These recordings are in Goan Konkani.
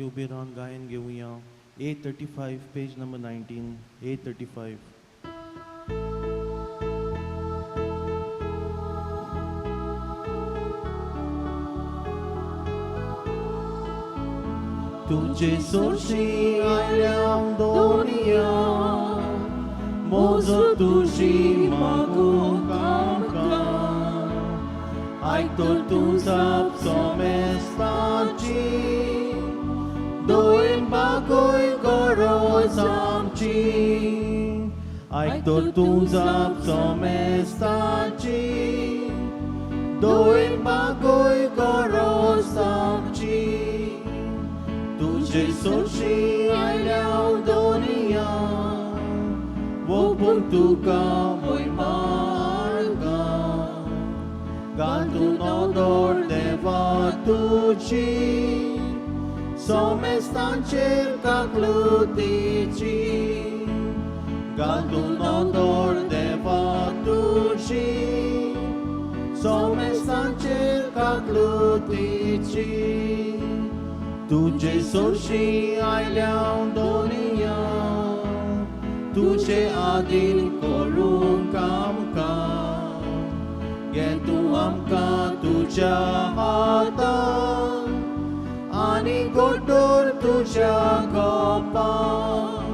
उबे रावन गायन घेवया. 835, page number 19, 835. तुझे सोशी आयल्या दोनिया, मोजो तुजी मागूंक आमकां. आयतो तूं जाप सोमेस्ताची, दोन बागोय गरज आमची. आयतो तूं जाप सोमेस्ताची, दोन बागोय गरज आमची. तुझे सोशी आयल्या दोनिया, वोपून तुका मोय मार्गा. घालतूं नदर देवा तुजी, सोमेस्तांचेर काकलुतीची. घालतूं नदर देवा तुजी, सोमेस्तांचेर काकलुतीची. तुजे सोशी आयल्या दोनिया, तुजे आदीन करूंक आमकां. घे तूं आमकां तुज्या हातान आनी गोडोर तुज्या गोपान.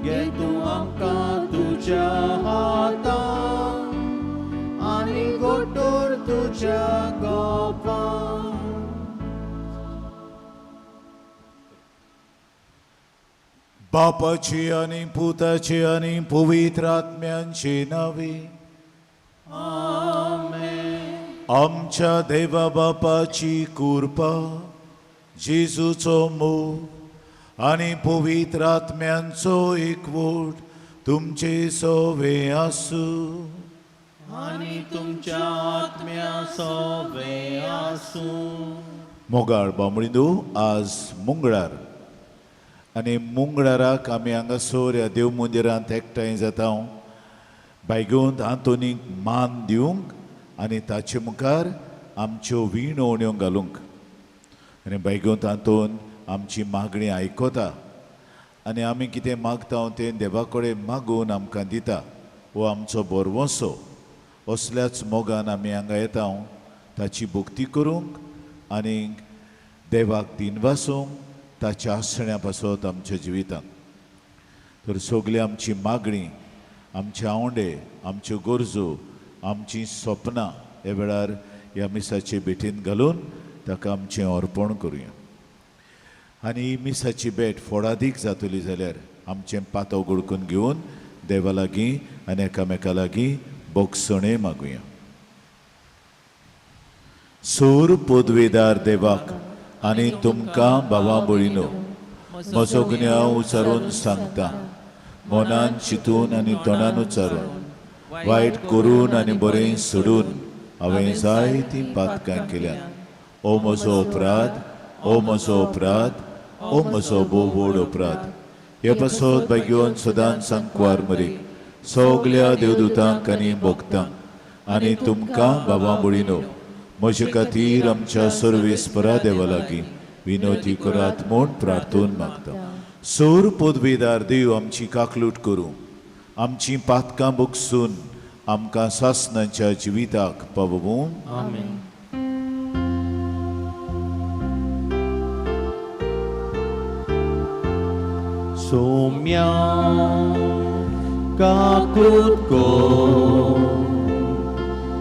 घे तूं आमकां तुज्या हातान आनी गोडोर तुज्या गोपान. बापाची आनी पुताची आनी पवित्र आत्म्यांची नावी. आमेन. आमच्या देवा बापाची कृपा, जेजूचो मोग आनी पवित्र आत्म्यांचो एकवट तुमचे सोवे आसूं. आनी तुमच्या आत्म्या सोवे आसूं. मोगाळ बामणिंदू, आज मुंगळार आनी मुंगळाराक आमी हांगासर ह्या देव मंदिरांत एकठांय जाता बायगोंत आंतोनीक मान दिवंक आनी ताचे मुखार आमच्यो विणवण्यो घालूंक. आनी बायगोंत आंतोन आमची मागणी आयकता आनी आमी कितें मागता तें देवा कडेन मागून आमकां दिता. हो आमचो बरवसो. असल्याच मोगान आमी हांगा येता ताची भक्ती करूंक आनी देवाक दिनवासूंक ताच्या आसण्या पासत आमच्या जिवितांत. तर सगळी आमची मागणी, आमचे आंवडे, आमच्यो गरजो, आमची सपनां ह्या वेळार ह्या मिसाचे भेटीन घालून ताका आमचें अर्पण करुया. आनी ही मिसाची भेट फोडादीक जातली जाल्यार आमचें पातो गुडकून घेवन देवा लागीं आनी एकामेका लागीं बोगसणें मागुया. सूर पदवेदार देवाक आनी तुमकां भावा भयणीनो म्हजो गुन्यांव उचारून सांगता. मनान चिंतून आनी तोंडान उचारून, वायट करून आनी बरें सोडून हांवें जायतीं पातकां केल्यात. ओ म्हजो अपराध, ओ म्हजो अपराध, ओ म्हजो भोव व्हड अपराध. हे पासत भाग्यवन सदांच सांकवार मरीक, सगल्या देवदूतांक आनी भोगतांक आनी तुमकां बाबा भयणीनो म्हजे खातीर आमच्या सर्वेस्परा देवा लागीं विनोती करात म्हूण प्रार्थून मागता. सोर पदवेदार देव आमची काकलूट करूं, आमची पातकां बगसून आमकां सासनाच्या जिविताक पावोवं. आमेन. सोम्या काकूत को,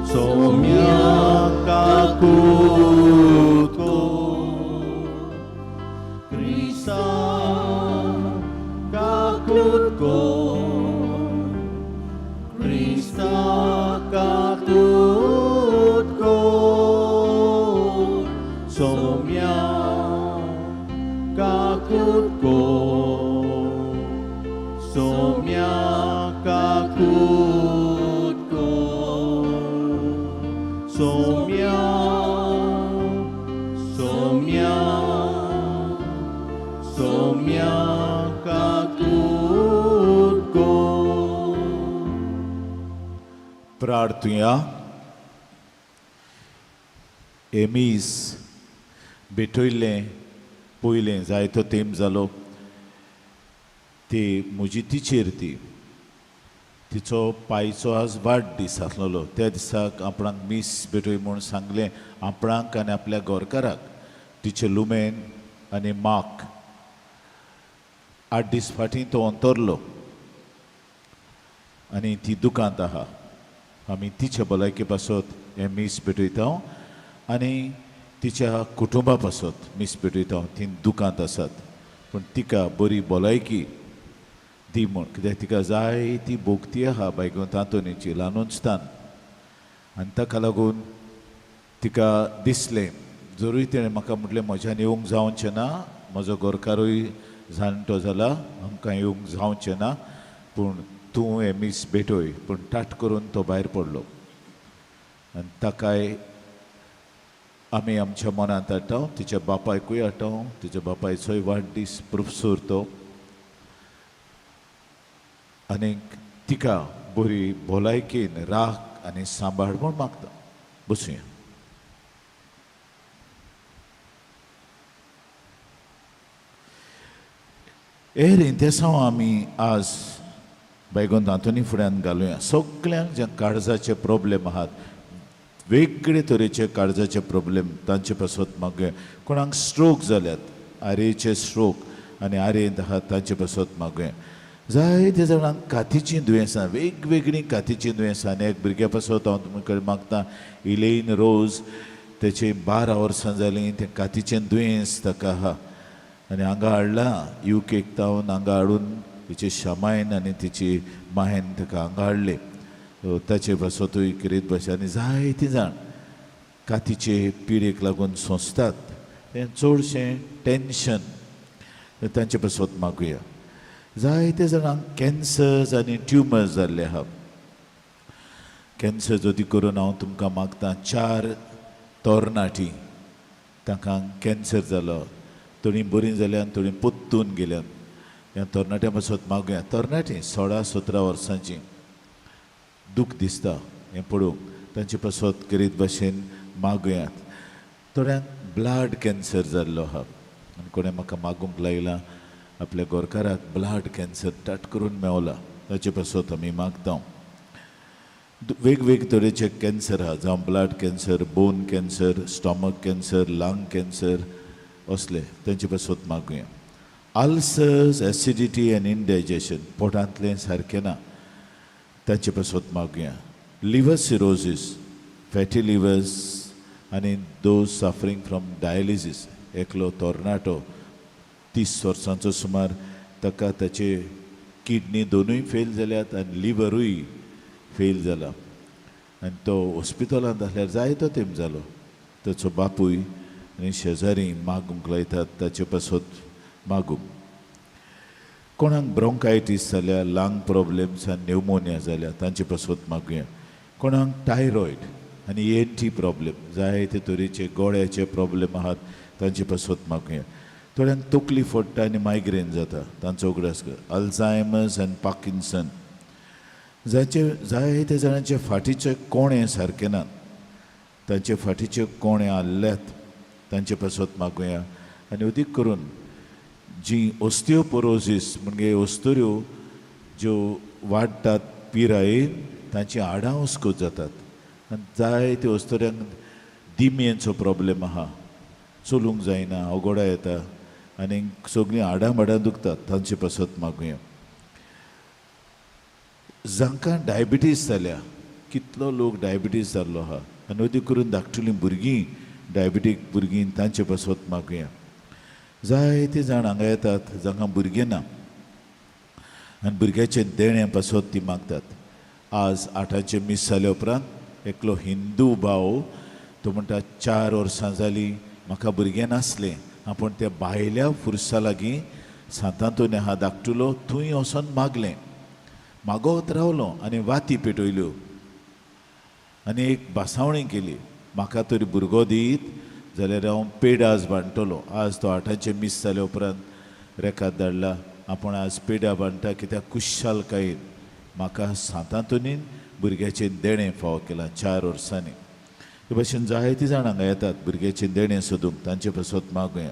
सोम्या काकूत को, क्रिस्ता काकूत को, क्रिस्ता काकूत को, सोम्या काकूत को, सोम्या काकूत को, सोम्या, सोम्या, सोम्या काकूत को. प्रार्थुया. हे मीस भेटयल्लें पयलें जायतो तेंप जालो ती म्हजी टिचेर ती तिचो पायचो आज वाडदीस आसलेलो. त्या दिसाक आपणाक मीस भेटय म्हूण सांगलें आपणाक आनी आपल्या गोरकाराक, तिचे लुमेन आनी माक. 8 दीस फाटीं तो अंतरलो आनी ती दुकांत आहा. आमी तिचे भलायके पासत हें मीस भेटयता आनी तिच्या कुटुंबा पासत मीस भेटयता. ती दुकांत आसात पूण तिका बरी भलायकी दी म्हूण, कित्याक तिका जाय ती भोगती आहा बायगून तातोनीची ल्हानूच तान. आनी ताका लागून तिका दिसलें जरूय तिणें म्हाका म्हटलें म्हज्यान येवंक जावचें ना, म्हजो गोरकारूय जाणटो जाला, आमकां येवंक जावचें ना, पूण तूं हें मीस भेटय. पूण ताट करून तो भायर पडलो आनी ताकाय आमी आमच्या मनांत हाडटा, तिच्या बापायकूय हाडटा. तिच्या बापायचोय वाडदीस प्रोफसोर तो, आनीक तिका बरी भलायकेन राख आनी सांबाळ म्हूण मागता. बसुया. हे रिंतेसांव आमी आज बायगोन आंतोनी फुड्यान घालुया. सगल्यांक जे काळजाचे प्रॉब्लेम आहात, वेगळे तरेचे काळजाचे प्रॉब्लेम, तांचे पासत मागुया. कोणाक स्ट्रोक जाल्यात, आरेचे स्ट्रोक आनी आरेंत आहात, तांचे पासत मागुया. जायते जाणांक कातीचीं दुयेंसां, वेगवेगळीं कातीचीं दुयेंसां. आनी एक भुरग्या पासत हांव तुमकां कडेन मागता, इलेन रोज, तेची 12 वर्सां जालीं तें कातीचें दुयेंस ताका आहा आनी हांगा हाडला युकेक तावन, हांगा हाडून तिची शमायन आनी तिची मायन ताका हांगा हाडले, ताचे पासतूय किरेत भाशे. आनी जायतीं जाण कातीचे पिडेक लागून सोंसतात, तें चडशें टेंशन, तांचे पासत मागुया. जायते जाणांक कॅन्सर्स आनी ट्युमर्स जाल्ले आहा. कॅन्सर जदी करून हांव तुमकां मागता, 4 तरणाटी तांकां कॅन्सर जालो, थोडीं बरीं जाल्यान, थोडीं पोत्तून गेल्यान. ह्या तरणाट्यां पासत मागुया. तरणाटीं 16-17 वर्सांचीं, दूख दिसता हें पळोवंक, तांचे पासत करीत भाशेन मागुयात. थोड्यांक ब्लड कॅन्सर जाल्लो आहा आनी कोणें म्हाका मागूंक लायलां, आपल्या गोरकाराक ब्लड कॅन्सर ताट करून मेवला, ताचे पासत आमी मागता. वेगवेगळे तरेचे कॅन्सर आहा, जावं blood cancer, bone cancer, stomach cancer, lung cancer असले, तांचे पासत मागुया. अल्सर्स, एसिडिटी आनी इनडायजेशन, पोटांतलें सारकें ना, तांचे पासत मागुया. लिवर सिरोजीस, फॅटी लिवर्स आनी those suffering from dialysis. एकलो तरणाटो 30 वर्सांचो सुमार, ताका ताचे किडनी दोनूय फेल जाल्यात आनी लिवरूय फेल जाला आनी तो हॉस्पिटलांत आसल्यार जायतो तेंप जालो. ताचो बापूय आनी शेजारी मागूंक लायतात, ताचे पासत मागूंक. कोणाक ब्रोंकायटीस जाल्या, लंग प्रॉब्लेम्स आनी न्युमोनिया जाल्या, तांचे पासत मागुया. कोणाक थायरॉयड आनी ईएनटी प्रॉब्लेम, जायते तरेचे गोळ्याचे प्रॉब्लेम आहात, तांचे पासत मागुया. थोड्यांक तकली फोडटा आनी मायग्रेन जाता, तांचो उगडास कर. अल्झायमर्स आनी पार्किन्सन, जाचे जायते जाणांचे फाटीचे कोणे सारके नात, तांचे फाटीचे कोणे हाल्ल्यात, तांचे पासत मागुया. आनी अदीक करून जी ओस्टियोपोरोजीस म्हणजे ओस्तोऱ्यो ज्यो वाडटात पिरायेन, तांची हाडां उस्कोत जातात आनी जायते ओस्तोऱ्यांक दिमयेंचो प्रॉब्लेम आहा, चलूंक जायना, अवगडा येता आनी सगळीं हाडां माडां दुखतात, तांचे पासत मागुया. जांकां डायबिटीज जाल्या, कितलो लोक डायबिटीज जाल्लो आहा आनी अदीक करून धाकटुलीं भुरगीं, डायबिटीक भुरगीं, तांचे पासत मागुया. जायते जाण हांगा येतात जांकां भुरगें ना आनी भुरग्याचें देणें पासत ती मागतात. आज 8आंचें मीस जाल्या उपरांत एकलो हिंदू भाव तो म्हणटा, 4 वर्सां जालीं म्हाका भुरगें नासलें, आपूण त्या भायल्या फुरसा लागीं सांतांतोनी आहा धाकटुलो, थंय वचोन मागलें, मागत रावलो आनी वाती पेटयल्यो आनी एक बासावणी केली, म्हाका तरी भुरगो दीत जाल्यार हांव पेडां आज बांदतलो. आज तो 8आंचें मीस जाल्या उपरांत रेकाद धाडला, आपूण आज पेडां बांदता कित्याक खुशालकायेन म्हाका सांतांतोनीन भुरग्याचें देणें फावो केलां 4 वर्सांनी. ते भशेन जायतीं जाणां हांगा येतात भुरग्याचें देणें सोदूंक, तांचे पासत मागुया.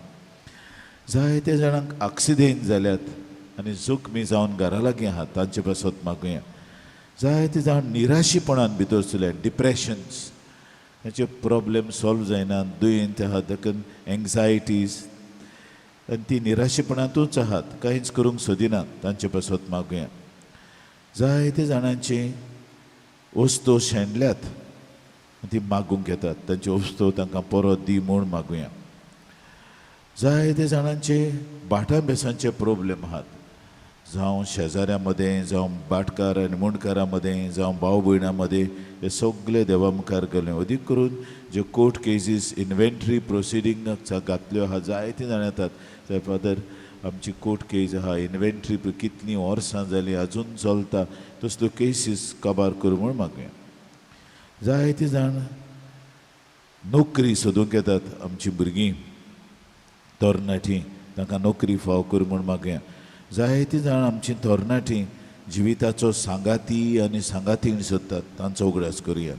जायते जाणांक आक्सिडेंट जाल्यात आनी जखमी जावन घरा लागीं आहात तांचे पासत मागुया. जायते जाण निराशीपणान भितर सरल्यात, डिप्रेशन्स, तांचे प्रॉब्लेम सॉल्व जायना, दुयेंत आहात, देखून एंग्जायटीज आनी ती निराशेपणांतूच आहात, कांयच करूंक सोदिनात, तांचे पासत मागुया. जायते जाणांचे वस्तू शेणल्यात, ती मागूंक येतात, तांच्यो वस्तू तांकां परत दी म्हूण मागुया. जायते जाणांचे भाटां बेसांचे प्रॉब्लेम आहात, जावं शेजाऱ्यां मदें, जावं भाटकार आनी मुंडकारां मदें, जावं भाव भयणां मदें, हे सगळे देवा मुखार गेले. अदीक करून ज्यो कोर्ट केसीस इन्व्हेंट्री प्रोसिडींग घातल्यो आहा, जायते जाण येतात, सायब फादर आमची कोर्ट केस आहा, इन्व्हेंट्री कितलीं वर्सां जालीं अजून चलता, तसल्यो केसीस काबार कर म्हूण मागुया. जायते जाण नोकरी सोदूंक येतात, आमचीं भुरगीं तरणाटीं, तांकां नोकरी फाव कर म्हूण मागुया. जायतीं जाण आमचीं तरणाटीं जिविताचो सांगाती आनी सांगातीण सोदतात, तांचो उगडास करुया.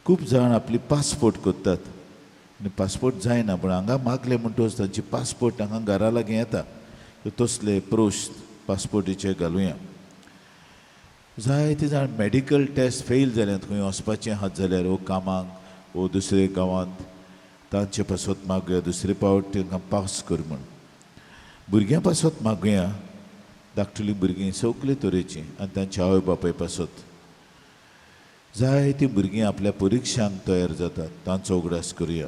खूब जाण आपली पासपोर्ट करतात आनी पासपोर्ट जायना, पूण हांगा मागले म्हणटकच तांची पासपोर्ट हांगा घरा लागीं येता, तसले प्रश्न पासपोर्टीचे घालुया. जायते जाण मेडिकल टेस्ट फेल जाल्यात, खंय वचपाचें आहात जाल्यार वो कामाक वो दुसरे गांवांत, तांचे पासत मागुया, दुसरे पावट तांकां पास कर म्हूण. भुरग्यां पासत मागुया, धाकटुलीं भुरगीं सगळे तरेचीं आनी तांच्या आवय बापाय पासत. जायतीं भुरगीं आपल्या परिक्षांक तयार जातात, तांचो उगडास करुया.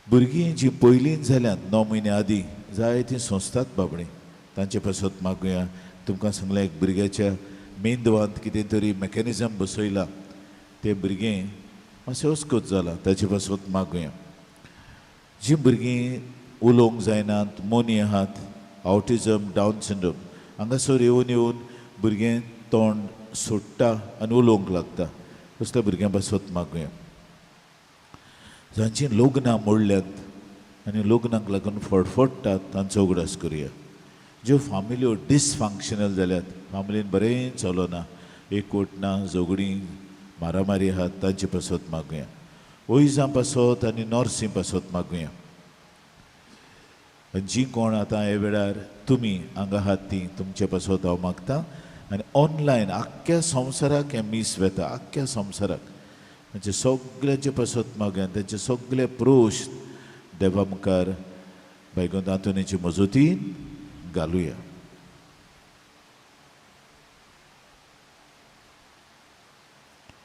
भुरगीं जीं पयलींच जाल्यांत 9 म्हयने आदीं, जायतीं सोंसतात बाबडीं, तांचे पासत मागुया. तुमकां सांगलें एक भुरग्याच्या मेंदवांत कितें तरी मॅकॅनिजम बसयलां, तें भुरगें मातशें अस्कत जालां, ताचे पासत मागुया. जीं भुरगीं उलोवंक जायनात, मोनी आहात, आवटिजम, डावन सिंड्रोम, हांगासर येवन येवन भुरगें तोंड सोडटा आनी उलोवंक लागता, तसल्या भुरग्यां पासत मागुया. जांचीं लग्नां मोडल्यांत आनी लग्नाक लागून फडफडटात, तांचो उगडास करुया. ज्यो फामिल्यो डिसफंक्शनल जाल्यात, फामिलीन बरें चलना, एकवट ना, झगडीं मारामारी आहात, तांचे पासत मागुया. वैजां पासत आनी नर्सीं पासत मागुया. आनी जीं कोण आतां ह्या वेळार तुमी हांगा आहात तीं तुमचे पासत हांव मागता. आनी ऑनलायन आख्ख्या संवसाराक हें मीस वेता, आख्ख्या संवसाराक तांचे सगळ्यांचे पासत मागुया. तांचे सगळे प्रश्न देवा मुखार बायगोन आंतोनीचे मजतीन घालुया.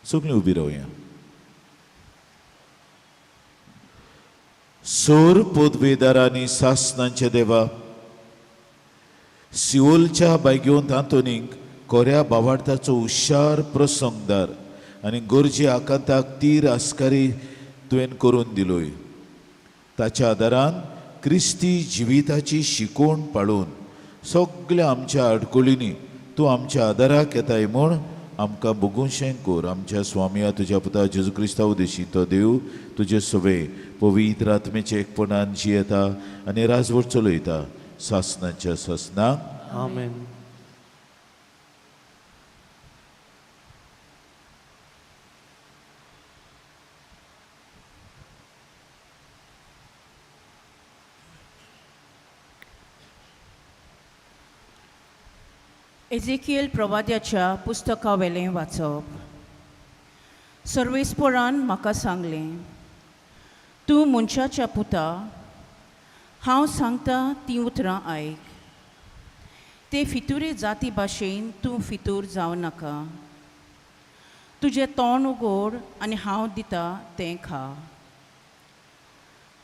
सगळीं उबी रावया. सोर पदवेदारांनी सासनांचे देवा, सिओलच्या बायगेवंत आंतोनीक कोऱ्या बावार्थाचो हुशार प्रसंगदार आनी गरजे आकांताक तीर आस्कारी तुवें करून दिलोय. ताच्या आदारान क्रिस्ती जिविताची शिकवण पाळून सगल्या आमच्या आडकुळींनी तूं आमच्या आदाराक येताय म्हूण आमकां भोगूशें कर. आमच्या स्वामया तुज्या पुता जेजू क्रिस्ता उदेशी तो देव तुजे सवे पवित्र आत्मेचे एकपणान जियेता आनी राजवट चलयता सासनाच्या सासनाक. आमेन. एजेकियल प्रवाद्याच्या पुस्तकावेलें वाचप. सर्वेस्परान म्हाका सांगलें, तूं मनशाच्या पुता, हांव सांगता तीं उतरां आयक. ते फितुरे जाती भाशेन तूं फितूर जावं नाका. तुजें तोंड उगड आनी हांव दिता तें खा.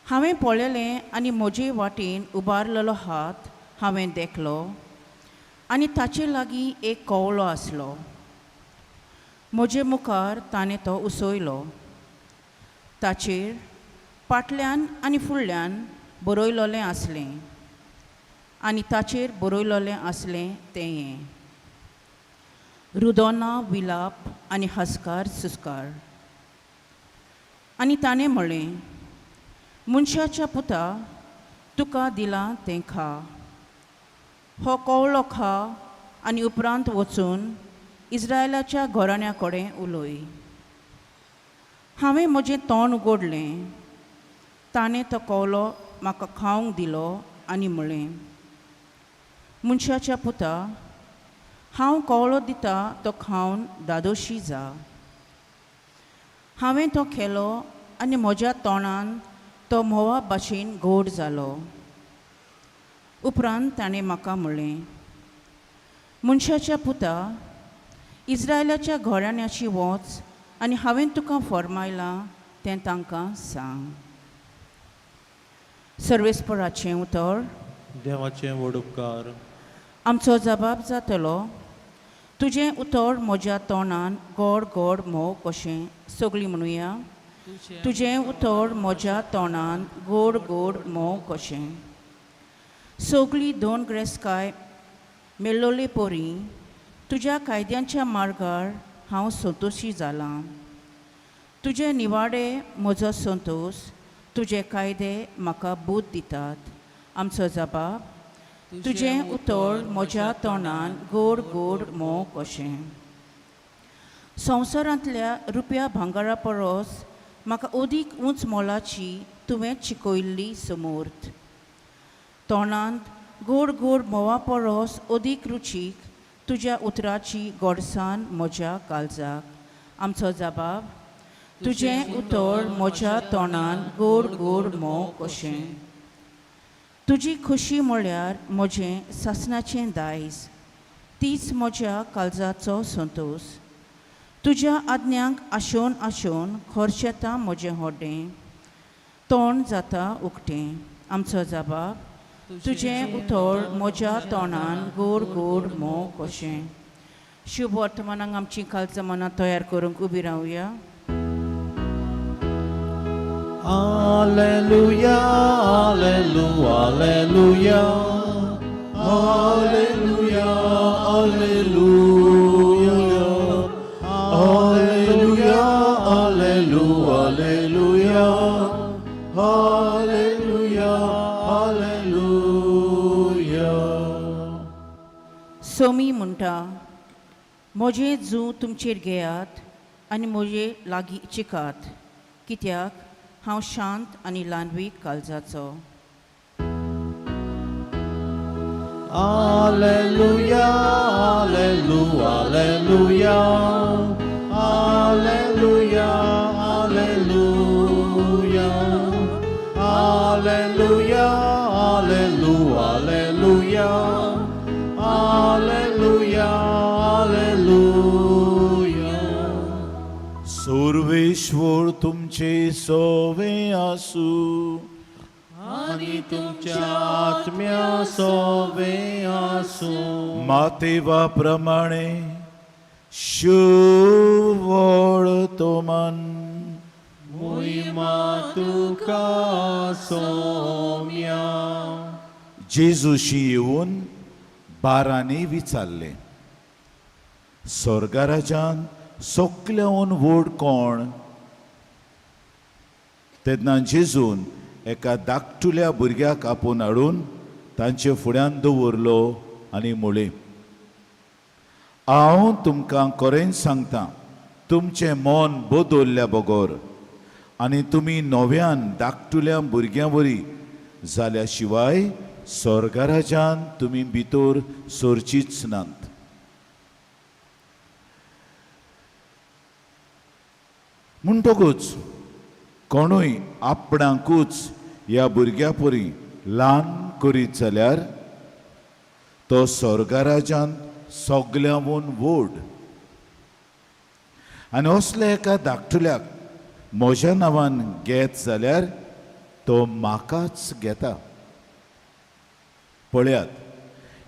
हांवें पळयलें आनी म्हजे वाटेन उबारलेलो हात हांवें देखलो आनी ताचे लागीं एक कवळो आसलो. म्हजे मुखार ताणें तो उसयलो. ताचेर फाटल्यान आनी फुडल्यान बरयलोलें आसलें आनी ताचेर बरयलोलें आसलें तें हें: रुदोना विलाप आनी हस्कार सुस्कार. आनी ताणें म्हणलें, मनशाच्या पुता, तुका दिलां तें खा. हो कवळो खा आनी उपरांत वचून इस्रायलाच्या घराण्या कडेन उलय. हांवें म्हजें तोंड उगडलें, ताणें तो कवलो म्हाका खावंक दिलो आनी म्हळें, मनशाच्या पुता, हांव कवळो दिता तो खावन धादोशी जा. हांवें तो केलो आनी म्हज्या तोंडान तो म्होंवा भाशेन गोड जालो. उपरांत ताणें म्हाका म्हणलें, मनशाच्या पुता, इस्रायलाच्या घराण्याची वच आनी हांवें तुका फर्मायलां तें तांकां सांग. सर्वेस्पराचें उतर. देवाचें व्हड उपकार. आमचो जबाब जातलो, तुजें उतर म्हज्या तोंडान गोड गोड म्होंव कशें. सगळीं म्हणुया, तुजें उतर म्हज्या तोंडान गोड गोड म्होंव कशें. सगळीं दोन ग्रेस्काय मेल्लोले पोरी तुज्या कायद्यांच्या मार्गार हांव संतोशी जालां. तुजे निवाडे म्हजो संतोश, तुजे कायदे म्हाका बूद दितात. आमचो जबाब, तुजें उतर म्हज्या तोंडान गोड गोड म्होंव कशें. संवसारांतल्या रुपया भांगरा परस म्हाका अदीक उंच मोलाची तुवें शिकयल्ली समूर्त. तोंडांत गोड गोड म्होंवा परस अदीक रुचीक तुज्या उतराची गोडसाण म्हज्या काळजाक. आमचो जबाब, तुजें उतर म्हज्या तोंडान गोड गोड म्होंव कशें. तुजी खुशी म्हळ्यार म्हजें सासणाचें दायज, तीच म्हज्या काळजाचो संतोश. तुज्या आज्ञांक आशोवन आशोवन खर्शेता म्हजें होडें, तोंड जाता उकतें. आमचो जबाब, तुजें उतर म्हज्या तोंडान गोड गोड म्होंव कशें. शुभ वर्तमानाक आमची काळजां मनां तयार करूंक उबी रावया. Alleluia, Alleluia, Alleluia, Alleluia, Alleluia, Alleluia, Alleluia, Alleluia, Alleluia. Somi म्हणटा, म्हजें जूं तुमचेर घेयात आनी म्हजे लागीं चिकात, कित्याक हांव शांत आनी ल्हानवीक काळजाचो. Alleluia, Alleluia, Alleluia, Alleluia, Alleluia, Alleluia, Alleluia, Alleluia, Alleluia, Alleluia. Surveshwar तुमचे सोवे आसू. आनी तुमच्या आत्म्या सोवे आसूं. मातेवा प्रमाणे शुवळ तोमन. मोहिमा तुका सोम्या. जेजूशी येवन बारांनी विचारलें, स्वर्गराजान सोकल्याहून व्हड कोण? तेन्ना जेजून एका धाकटुल्या भुरग्याक आपोवन हाडून तांचे फुड्यान दवरलो आनी म्हळें, हांव तुमकां खरेंच सांगता, तुमचें मन बदलल्या बगर आनी तुमी नव्यान धाकटुल्या भुरग्यां वरी जाल्या शिवाय स्वर्गराजान तुमी भितर सरचीच नात. म्हणटकूच कोणूय आपणाकूच ह्या भुरग्या परी ल्हान करीत जाल्यार तो स्वर्गराजान सगल्यांवून व्हड. आनी असल्या एका धाकटुल्याक म्हज्या नांवान घेत जाल्यार तो म्हाकाच घेता. पळयात,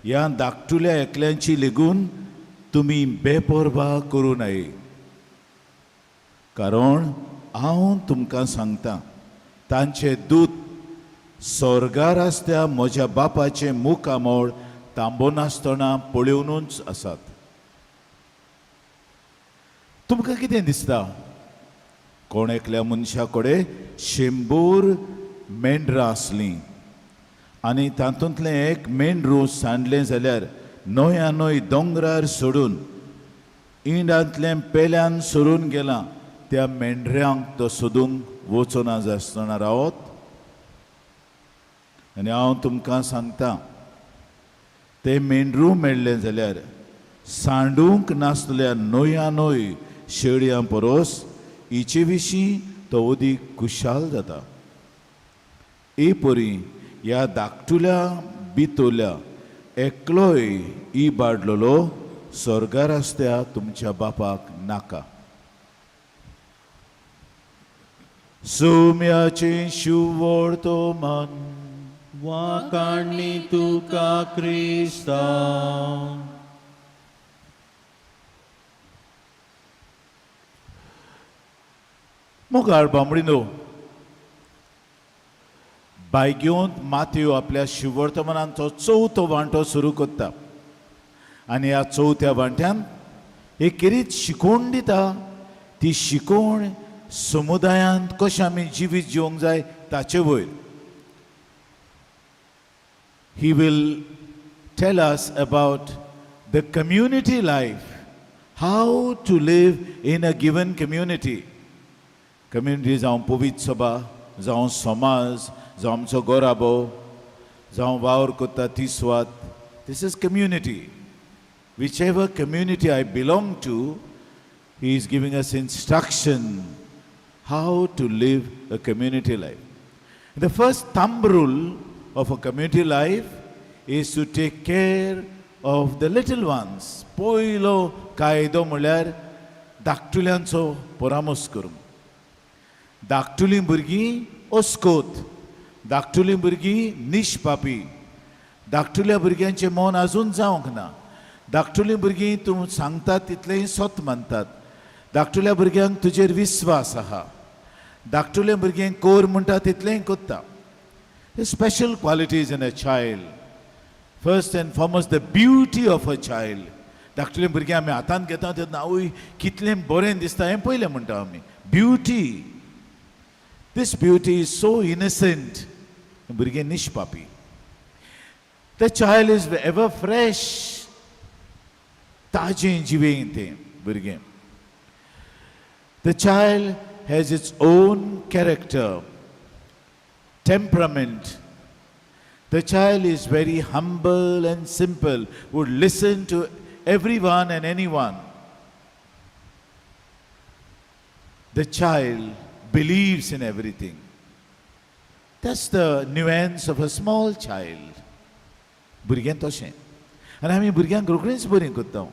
ह्या धाकटुल्या एकल्यांची लेगून तुमी बेपर्वा करूं नये, कारण हांव तुमकां सांगता, तांचे दूत स्वर्गार आसत्या म्हज्या बापाचें मुखामळ तांबोनासतना पळोवनूच आसात. तुमकां कितें दिसता? कोण एकल्या मनशा कडेन 100 मेंढरां आसलीं आनी तातूंतलें एक मेंढरू सांडलें जाल्यार न्हंय न्हंय दोंगरार सोडून इंडांतलें पेल्यान सरून गेलां त्या मेंढऱ्यांक तो सोदूंक वचना आसतना रावत? आनी हांव तुमकां सांगता, ते मेंढरू मेळ्ळें जाल्यार सांडूंक नासतल्या न्हंया न्हय शेळयां परस हिचे विशीं तो अदीक खुशाल जाता. ए परी ह्या धाकटुल्या भितरल्या एकलोय इबाडलेलो स्वर्गार आसत्या तुमच्या बापाक नाका. सुम्याचें शिववर्तमान. वाखाणी तुका क्रिस्ता. मोगाळ बांबडीनो, बायगेवंत मातयो आपल्या शिववर्तमानांचो चवथो वांटो सुरू करता आनी ह्या चवथ्या वांट्यान एक खेरीत शिकवण दिता. ती शिकवण समुदायांत कशें आमी जिवीत जिवंक जाय ताचे वयर. He will tell us about the community life, how to live in a given community. Community जावं पवित्र सभा, जावं समाज, जावं आमचो गोराबो, जावं वावर करता ती सुवात. This is community. Whichever community I belong to, he is giving us instruction how to live a community life. The first thumb rule of a community life is to take care of the little ones. पयलो कायदो म्हणल्यार धाकटुल्यांचो परामर्श करूंक. धाकटुलीं भुरगीं अस्कोत, धाकटुलीं भुरगीं निष्पापी, धाकटुल्या भुरग्यांचें मन आजून जावंक ना. धाकटुलीं भुरगीं तूं सांगता तितलेंय सत मानतात. धाकटुल्या भुरग्यांक तुजेर विस्वास आहा. धाकटुल्या भुरगें कोर म्हणटा तितलेंय कोत्ता. Special qualities in a child. First and foremost, the beauty of a child. धाकटुलीं भुरगीं आमी हातांत घेता तेन्ना आवय कितलें बरें दिसता हें पयलें म्हणटा आमी. Beauty. This beauty is so innocent. भुरगें निष्पापी. The child is ever fresh. ताजें जिवें तें भुरगें. The child has its own character, temperament. The child is very humble and simple, would listen to everyone and anyone. The child believes in everything. That's the nuance of a small child. भुरगें तशें. आनी आमी भुरग्यांक रोखडेंच बरीं करता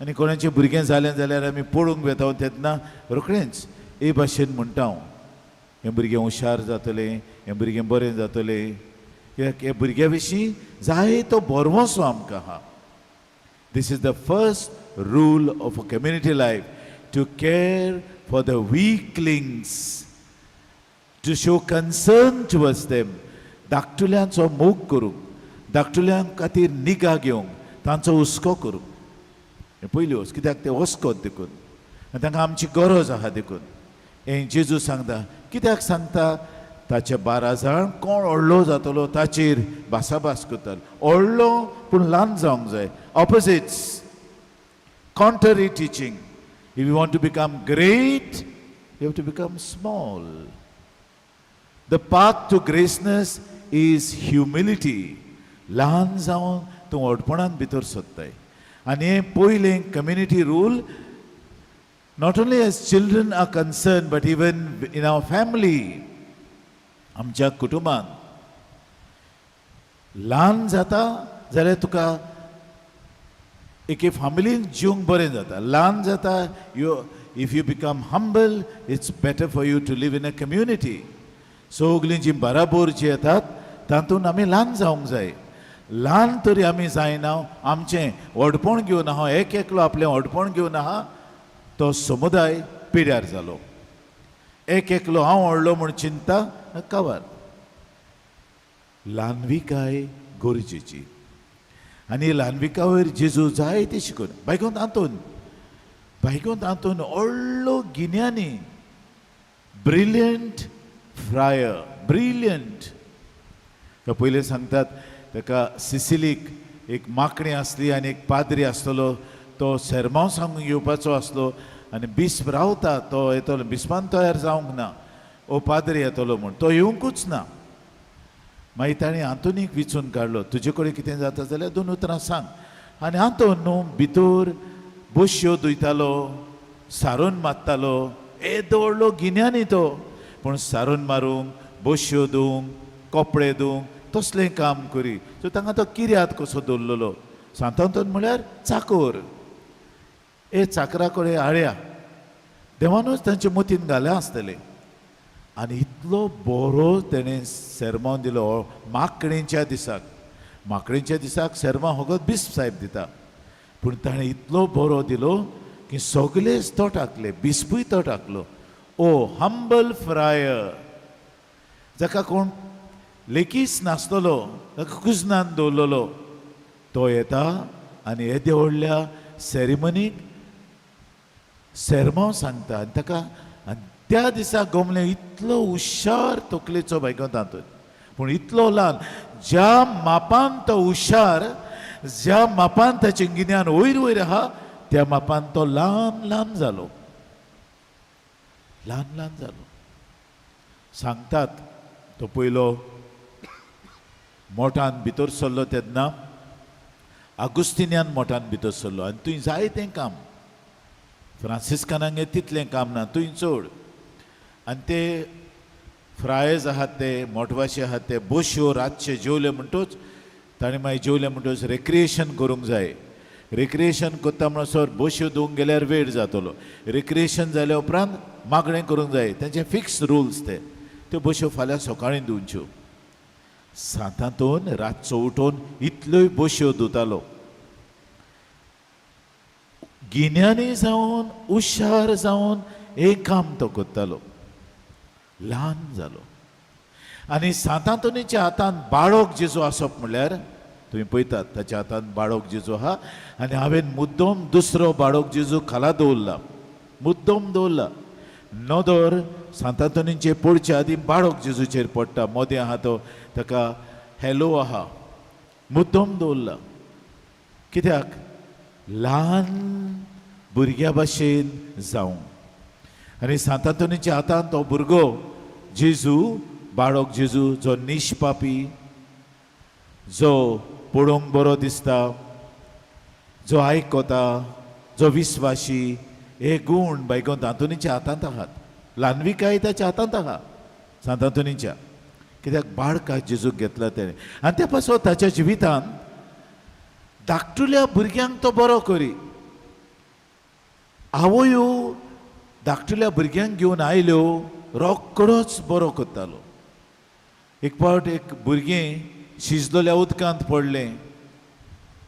आनी कोणाचें भुरगें जालें जाल्यार आमी पळोवंक वेता तेन्ना रोखडेंच ए भाशेन म्हणटा हांव, हें भुरगें हुशार जातलें, हें भुरगें बरें जातलें. कित्याक हे भुरग्या विशीं जाय तो भरवंसो आमकां आहा. This is the first rule of a community life, to care for the weaklings, to show concern towards them. धाकटुल्यांचो मोग करूंक, धाकटुल्यां खातीर निगा घेवंक, तांचो हुस्को करूंक. हें पयली वस्त, कित्याक ते हुस्कोत देखून आनी तांकां आमची गरज आहा देखून हें जेजू सांगता. कित्याक सांगता? ताचे 12 जाण कोण व्हडलो जातलो ताचेर भासाभास करताले. व्हडलो पूण ल्हान जावंक जाय. Opposites, contrary teaching. If you want to become great, you have to become small. The path to greatness is humility. ल्हान जावन तूं व्हडपणान भितर सोदताय. आनी हें पयलें community rule, not only as children are concerned, but even in our family. आमच्या कुटुंबान ल्हान जाता जाल्यार तुका एके फामिलीन जिवंक बरें जाता. ल्हान जाता, you if you become humble, it's better for you to live in a community. सगलीं जीं बराबर जी येतात तातूंत आमी ल्हान जावंक जाय. ल्हान तरी आमी जायना, आमचें व्हडपण घेवन आहा, एक एकलो आपलें व्हडपण घेवन आहा, तो समुदाय पिड्यार जालो. एक एकलो हांव व्हडलो म्हूण चिंता कवर. ल्हानविकाय गरजेची आनी ल्हानविका वयर जेजू जायते शिकून. बायकोंत आंतोन, बायकोंत आंतोन व्हडलो गिन्यानी, ब्रिलियंट फ्रायर, ब्रिलियंट. पयलें सांगतात ताका सिसिलीक एक माकणी आसली आनी एक पाद्री आसतलो, तो सेरमांव सांगूंक येवपाचो आसलो आनी बिस्प रावता, तो येतलो. बिस्पान तयार जावंक ना, ओ पाद्री येतलो म्हूण. तो येवंकूच ना. मागीर ताणें आंतोनीक विचून काडलो, तुजे कडेन कितें जाता जाल्यार दोन उतरां सांग. आनी आंतोन न्हू भितर बश्यो धुयतालो, सारून मारतालो, येदो व्हडलो गिन्यानी तो, पूण सारून मारूंक, बश्यो धुवंक, कपडे धुवंक तसलें काम करी. सो तांकां तो किर्याद कसो दवरलेलो. सांतांतोन म्हळ्यार चाकोर, ए चाकरा कडेन आळ्या देवानूच तांचे मतीन घाल्या आसतलें. आनी इतलो बरो तेणें सेरमांव दिलो माकणेच्या दिसाक. माकणेच्या दिसाक सेरमांव फकत बिस्प साहेब दिता, पूण ताणें इतलो बरो दिलो की सगलेच तो टाकले, बिस्पूय तो टाकलो. ओ हंबल फ्रायर, जाका कोण लेखीच नासतलो, ताका कुजनान दवरलेलो, तो येता आनी येदे व्हडल्या सेरेमनीक सेरमांव सांगता. आनी ताका आनी त्या दिसा गोमलें इतलो हुशार तकलेचो बायको तातूंत, पूण इतलो ल्हान. ज्या मापान तो हुशार, ज्या मापान ताचें गिन्यान वयर वयर आहा, त्या मापान तो ल्हान ल्हान जालो, ल्हान ल्हान जालो. सांगतात तो पयलो मोठान भितर सरलो तेन्ना आगुस्तिन्यान मोठान भितर सरलो. आनी तुवें जाय तें काम, फ्रांसिस्कानांगेर तितलें काम ना, तुवें चड. आनी ते फ्रायर्स आहात, ते मोटवाशे आहात, ते बोश्यो रातचे जेवले म्हणटूच ताणें मागीर जेवले म्हणटूच रिक्रिएशन करूंक जाय. रिक्रिएशन करता म्हणसर बोश्यो धुवंक गेल्यार वेळ जातलो. रिक्रिएशन जाल्या उपरांत मागणें करूंक जाय. तेंचे फिक्स रुल्स ते. त्यो बोश्यो फाल्यां सकाळीं धुवच्यो. सातांतून रातचो उठोवन इतल्योय बोश्यो धुतालो. गिन्यानी जावन हुशार जावन एक काम तो करतालो, ल्हान जालो. आनी सांतांतोनीच्या हातान बाळक जेजू आसप म्हणल्यार तुमी पळयतात ताच्या हातान बाळक जेजू आहा. आनी हांवें मुद्दम दुसरो बाळक जेजू खाला दवरला, मुद्दम दवरला. नदर सांतांतोनीचेर पडचे आदीं बाळक जेजूचेर पडटा. मोदें आहा तो, ताका हॅलो आहा, मुद्दम दवरला. कित्याक? ल्हान भुरग्या भाशेन जावं. आनी सांतांतोनीच्या हातान तो भुरगो जेजू, बाळक जेजू, जो निष्पापी, जो पळोवंक बरो दिसता, जो आयकता, जो विस्वाशी, हे गूण बायको आंतोनीच्या हातांत आहात. ल्हानविकाय ताच्या हातांत आहा सांतांतोनीच्या. कित्याक? बाळकाक जेजूक घेतला तेणें. आनी त्या पासत ताच्या जिवितांत धाकटुल्या भुरग्यांक तो बरो करी. आवयो धाकटुल्या भुरग्यांक घेवन आयल्यो, रोकडोच बरो करतालो. एक फावट एक भुरगें शिजलेल्या उदकांत पडलें,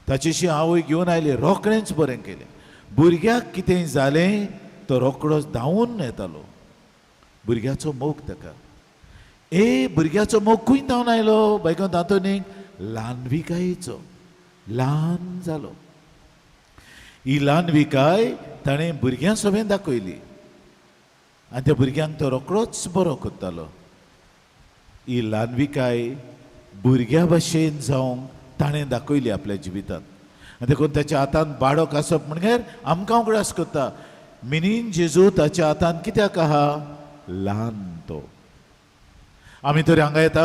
ताचेशी आवय घेवन आयली, रोखडेंच बरें केलें. भुरग्याक कितें जालें तो रोकडोच धांवून येतालो. भुरग्याचो मोग ताका. ए भुरग्याचो मोग खंय धांवन आयलो बायको तातूंत? ल्हानविकायेचो. ल्हान जालो. ही ल्हानविकाय ताणें भुरग्यां सवें दाखयली आनी त्या भुरग्यांक तो रोकडोच बरो करतालो. ही ल्हानविकाय भुरग्या भशेन जावंक ताणें दाखयली आपल्या जिवितांत. आनी देखून ताच्या हातांत बाळक आसप म्हणल्यार आमकां उगडास करता, मिनीन जेजू ताच्या हातांत कित्याक आहा? ल्हान तो. आमी तर हांगा येता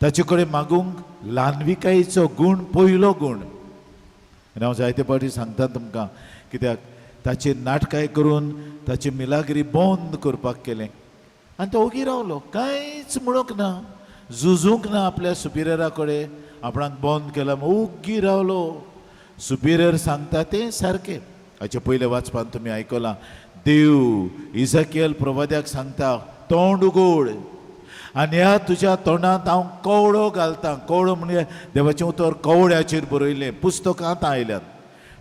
ताचे कडेन मागूंक ल्हानविकायेचो गूण, पयलो गूण. आनी हांव जायते फावटी सांगता तुमकां, कित्याक ताचेर नाटकाय करून ताची मिलाग्री बंद करपाक केलें आनी तो ओगी रावलो, कांयच म्हणूंक ना, झुजूंक ना आपल्या सुपिरियरा कडेन. आपणाक बंद केला, ओगी रावलो. सुपिरियर सांगता तें सारकें. हाचे पयले वाचपान तुमी आयकलां, देव इजकियल प्रवाद्याक सांगता, तोंड उगोड आनी ह्या तुज्या तोंडांत हांव कवळो घालता. कवळो म्हणजे देवाचें उतर कवळ्याचेर बरयलें, पुस्तकांत आयल्यात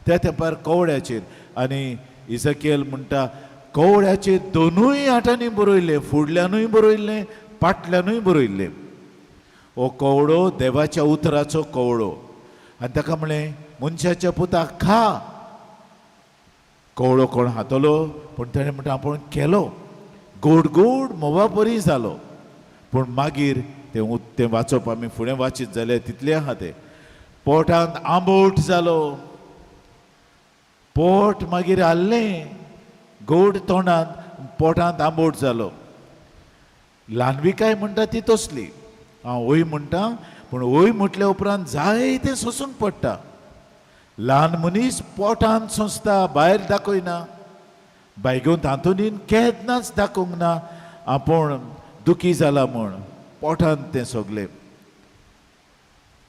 त्या तेंपार कवळ्याचेर. आनी इजकियल म्हणटा कवळ्याचेर दोनूय आटांनी बरयलें, फुडल्यानूय बरयल्लें, फाटल्यानूय बरयल्लें. हो कवळो देवाच्या उतराचो कवळो. आनी ताका म्हणलें, मनशाच्या पुताक खा. कवळो कोण हातलो? पूण ताणें म्हणटा आपूण केलो, गोड गोड म्होंवा परी जालो. पूण मागीर तें तें वाचप आमी फुडें वाचीत जाल्यार तितलें आहा तें. पोटांत आंबोट जालो, पोट मागीर हाल्लें, गोड तोंडांत, पोटांत आंबोट जालो. ल्हानविकाय म्हणटा ती तसली. हांव वय म्हणटा, पूण वय म्हटल्या उपरांत जायतें सोंसूंक पडटा. ल्हान मनीस पोटांत सोंसता, भायर दाखयना. बायगेवन तातूंत केन्नाच दाखोवंक ना आपूण दुखी जाला म्हूण. पोटांत तें सगलें.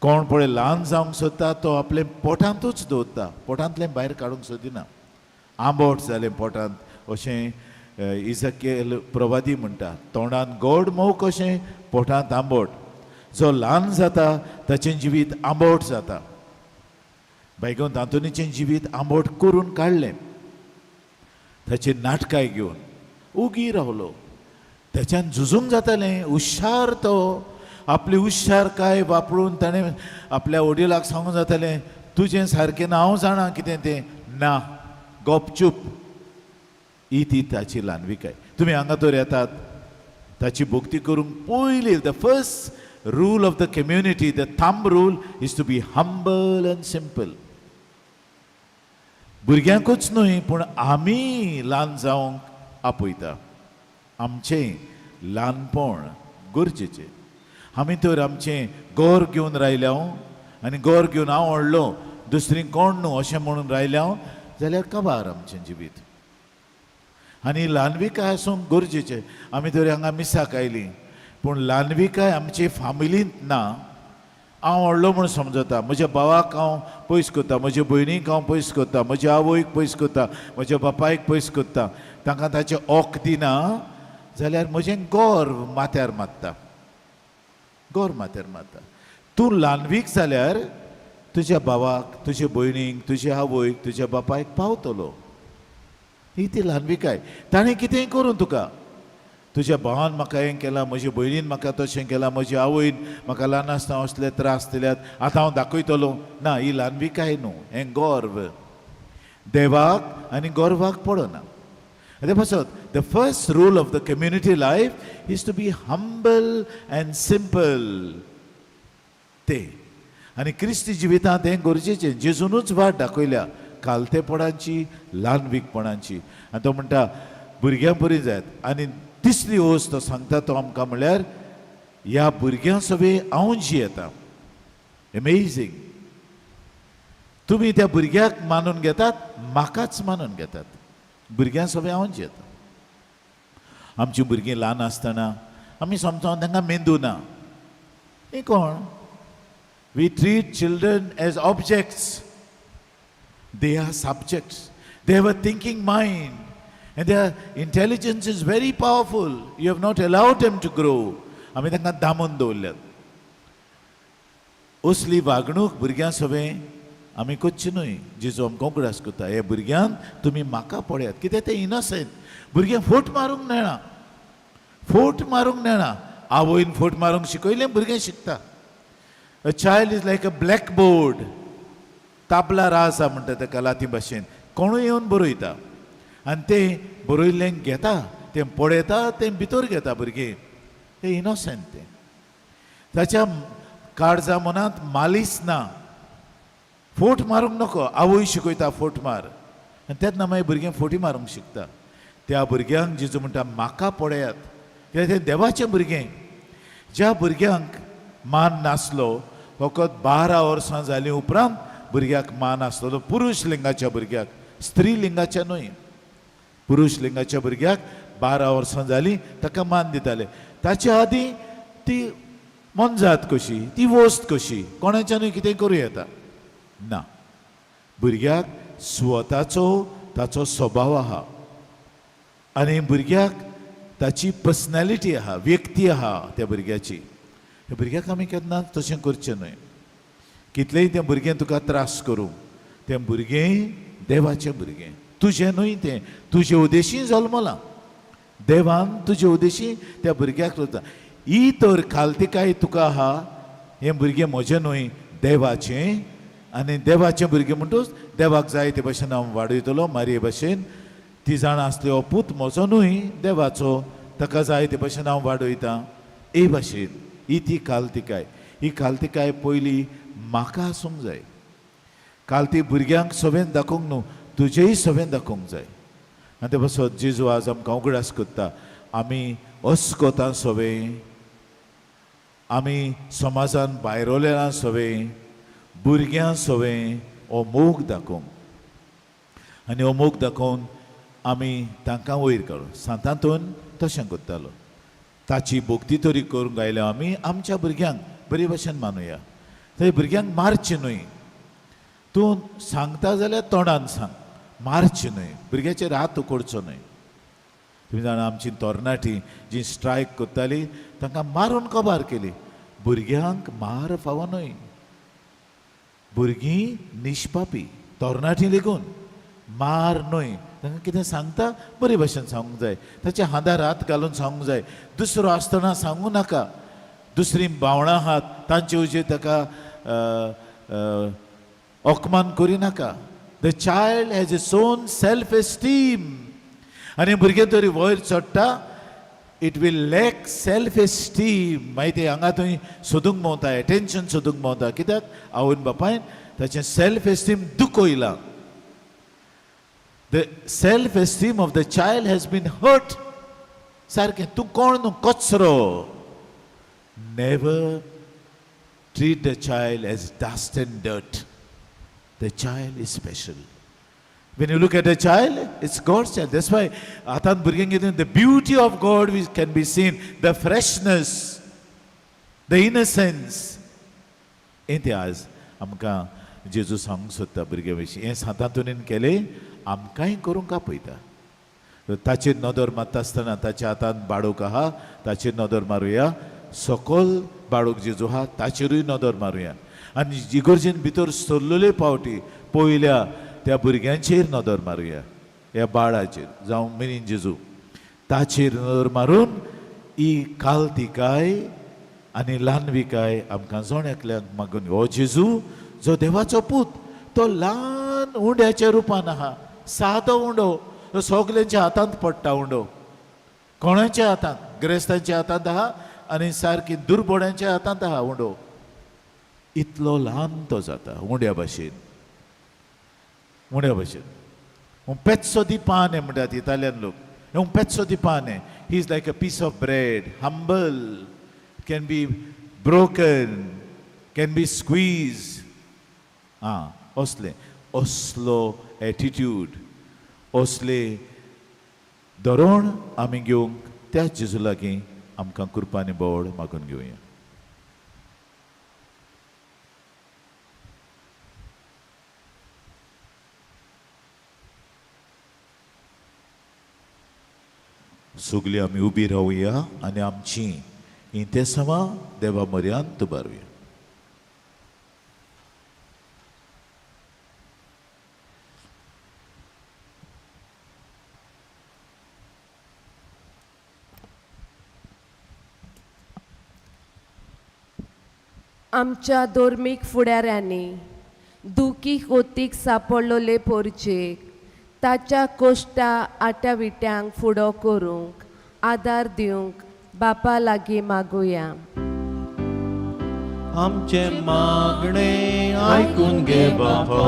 कोण पळय ल्हान जावंक सोदता तो आपलें पोटांतूच दवरता, पोटांतलें भायर काडूंक सोदिना. आंबोट जालें पोटांत अशें इजकेल प्रवादी म्हणटा. तोंडान गोड मोव कशें, पोटांत आंबोट. जो ल्हान जाता ताचें जिवीत आंबोट जाता. बायगोन तांतोनीचें जिवीत आंबोट करून काडलें. ताचेर नाटकाय घेवन उगी रावलो. ताच्यान झुजूंक जातालें. हुशार तो, आपली हुशारकाय वापरून ताणें आपल्या वडिलाक सांगूंक जातालें, तुजें सारकें ना, हांव जाणा कितें तें. ना, गपचूप. ही ती ताची ल्हानविकाय. तुमी हांगा तर येतात ताची भक्ती करूंक. पयली, the first rule of the community, the thumb rule is to be humble and simple. भुरग्यांकूच न्हय, पूण आमी ल्हान जावंक आपयता. आमचें ल्हानपण गरजेचें. आमी तर आमचें गोर घेवन रायल्या आनी गोर घेवन हांव व्हडलो, दुसरी कोण न्हू अशें म्हणून रायल्या जाल्यार काबार आमचें जिवीत. आनी ल्हानविकाय आसूंक गरजेचें. आमी तर हांगा मिसाक आयलीं, पूण ल्हानविकाय आमचे फामिलींत ना. हांव व्हडलो म्हूण समजता, म्हज्या भावाक हांव पयस करता, म्हज्या भयणीक हांव पयस करता, म्हज्या आवयक पयस करता, म्हज्या बापायक पयस करता, तांकां ताचें ओक दिना जाल्यार म्हजें गर्व माथ्यार मारता, गोर माथ्यार मारता. तूं ल्हानवीक जाल्यार तुज्या भावाक, तुज्या भयणीक, तुज्या आवयक, तुज्या बापायक पावतलो. ही ती ल्हानविकाय. ताणें कितेंय करूं तुका, तुज्या भावान म्हाका हें केलां, म्हज्या भयणीन म्हाका तशें केलां, म्हज्या आवयन म्हाका ल्हान आसतना असले त्रास दिल्यात, आतां हांव दाखयतलो. ना, ही ल्हानविकाय न्हू, हें गर्व. देवाक आनी गर्वाक पडना. ते पासत the first rule of the community life is to be humble and simple. ते आनी क्रिस्ती जिवितांत हें गरजेचें. जेजूनच वाट दाखयल्या कालतेपणाची, ल्हानवीकपणाची. आनी तो म्हणटा भुरग्यां परी जायत. आनी तिसरी वस्त तो सांगता तो आमकां म्हणल्यार ह्या भुरग्यां सवें हांव जियेता. एमेझींग. तुमी त्या भुरग्याक मानून घेतात, म्हाकाच मानून घेतात. भुरग्यां सवें हांव जियेता. आमचीं भुरगीं ल्हान आसतना आमी समजोन तांकां मेंदू ना, ही कोण. We treat children as objects. They are subjects. They have a thinking mind and their intelligence is very powerful. You have not allowed them to grow. आमी तांकां दामून दवरल्यात. असली वागणूक भुरग्यां सवें आमी करची न्हय. जेजू आमकां उगडास करता, हे भुरग्यांक तुमी म्हाका पळयात. कित्याक तें इनोसेंट भुरगें, फोट मारूंक मेळना, फोट मारूंक मेळना. आवयन फोट मारूंक शिकयलें, भुरगें शिकता. A child is like a black board. Tabla rasa म्हणटा ताका लाती भाशेन. कोणूय येवन बरयता आनी तें बरयल्लें घेता, तें पळयता, तें भितर घेता भुरगें. तें इनोसंट तें. ताच्या काळजा मनांत मालीस ना. फोट मारूंक नको, आवय शिकयता फोट मार, आनी तेन्ना मागीर भुरगें फोटी मारूंक शिकता. त्या भुरग्यांक जेजू म्हणटा म्हाका पळयात, कित्याक तें देवाचें भुरगें. ज्या भुरग्यांक मान नासलो, फकत 12 वर्सां जालीं उपरांत भुरग्याक मान आसतलो. पुरुश लिंगाच्या भुरग्याक, स्त्री लिंगाच्या न्हय. पुरुश लिंगाच्या भुरग्याक 12 वर्सां जालीं ताका मान दिताले. ताचे आदीं ती मोनजात कशी, ती वस्त कशी, कोणाच्यानूय कितें करूं येता. ना, भुरग्याक स्वताचो ताचो स्वभाव आहा आनी भुरग्याक ताची पर्सनॅलिटी आहा, व्यक्ती आहा त्या भुरग्याची. त्या भुरग्याक आमी केन्ना तशें करचें न्हय. कितलेंय तें भुरगें तुका त्रास करूं, तें भुरगें देवाचें भुरगें, तुजें न्हय तें. तुजे उद्देशी जल्मलां, देवान तुजे उद्देशी त्या भुरग्याक करता. ही तर खालतिकाय तुका आहा, हें भुरगें म्हजें न्हय, देवाचें. आनी देवाचें भुरगें म्हणटूच देवाक जाय ते भशेन हांव वाडयतलो. मारये भशेन ती जाणा आसली, हो पूत म्हजो न्हय, देवाचो, ताका जाय ते भशेन हांव वाडयतां. ए भाशेन ही ती कालतिकाय. ही कालतिकाय पयली म्हाका आसूंक जाय. काल ती भुरग्यांक सवेन दाखोवंक न्हू, तुजेय सवेन दाखोवंक जाय. आनी ते पासत जेजू आज आमकां उगडास करता, आमी अस्कोतां सवें. आमी समाजान भायरोलेना सवय भुरग्यां सवय हो मोग दाखोवंक आनी हो मोग दाखोवन आमी तांकां वयर काडू. सांतांतून तशें करतालो. ताची भक्ती तरी करूंक आयल्या आमी आमच्या भुरग्यांक बरे भशेन मानुया. थंय भुरग्यांक मारचें न्हय. तूं सांगता जाल्यार तोंडान सांग, मारचें न्हय, भुरग्याचेर हात उखडचो न्हय. तुमी जाणा आमची तरणाटी जी स्ट्रायक करताली तांकां मारून कबार केली. भुरग्यांक मार फावो न्हय. भुरगीं निष्पापी, तरणाटी लेगून मार न्हय. तांकां कितें सांगता बरे भशेन सांगूंक जाय, ताच्या हातार हात घालून सांगूंक जाय. दुसरो आसतना सांगूं नाका. दुसरीं भावणां आहात तांचे हुजेर ताका अपमान करिनाका. The child has its own self esteem. आनी भुरगें तरी वयर चडटा, it will lack self esteem. मागीर ते हांगा थंय सोदूंक भोंवता, एटेन्शन सोदूंक भोंवता. कित्याक आवयन बापायन ताचें सेल्फ एस्टीम दुखयलां. The self esteem of the child has been hurt. सारकें तूं कोण न्हू, कचरो. Never treat the child as dust and dirt. The child is special. When you look at a child, it's God's child. That's why हातांत भुरग्यांक घेतून the beauty of God which can be seen, the freshness, the innocence. हें तें आज आमकां जेजू सांगूंक सोदता भुरग्यां विशीं. हें सांतांतोनीन केलें, आमकांय करूंक आपयता. ताचेर नदर मारता आसतना ताच्या हातांत बाडूक आहा, ताचेर नदर मारुया. सकल बाडूक जेजू आहा, ताचेरूय नदर मारुया. आनी इगर्जेन भितर सरलेले पावटी पयल्या त्या भुरग्यांचेर नदर मारुया, ह्या बाळाचेर जावं मिनीन जेजू, ताचेर नदर मारून ही कालतिकाय आनी ल्हानविकाय आमकां जण एकल्याक मागून. हो जेजू जो देवाचो पूत, तो ल्हान उंड्याच्या रुपान आहा, सादो उंडो, तो सगल्यांच्या हातांत पडटा उंडो. कोणाच्या हातांत? ग्रेस्तांच्या हातांत आहा आनी सारकी दुर्बोड्यांच्या हातांत आहा उंडो. इतलो ल्हान तो जाता उंड्या भाशेन, उंड्या भाशेन. Un pezzo di pane म्हणटात इतालियन लोक. Un pezzo di pane. He is like a piece of bread, humble, can be broken, can be squeezed. आं, असलें असलो एटिट्यूड, असले धोरण आमी घेवंक त्या जेजू लागीं आमकां कृपा आनी बोड मागून घेवया. सगळीं आमी उबी रावया आनी आमची इंतेसांवां देवा म्हऱ्यांत उबारुया. आमच्या धर्मीक फुडाऱ्यांनी दुखी कोतीक सापडलोले पोरचेक ताच्या कोश्टा आट्या विट्यांक फुडो करूंक आदार दिवंक बापा लागीं मागुया. आमचें मागणें आयकून घे बापा.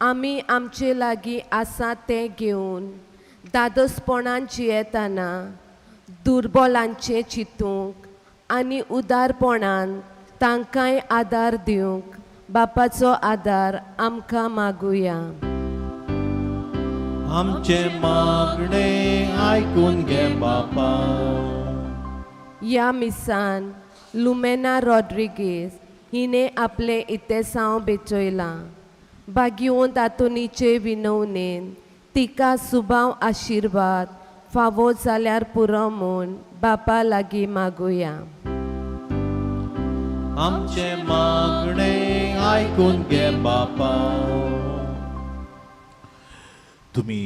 आमी आमचे लागीं आसा तें घेवन दादोसपणान जियेतना दुर्बलांचें चिंतूंक आनी उदारपणान तांकांय आदार दिवंक बापाचो आदार आमकां मागुया. आमचें मागणें आयकून घे बापा. ह्या मिसान लुमेना रॉड्रिगेज हिणें आपलें इतेसांव बेचयलां. बागयोन तातोनीचे विनवणेन तिका सुबाव आशिर्वाद फावो जाल्यार पुरो म्हूण बापा लागीं मागुया. आमचें मागणें आयकून घे बापा. तुमी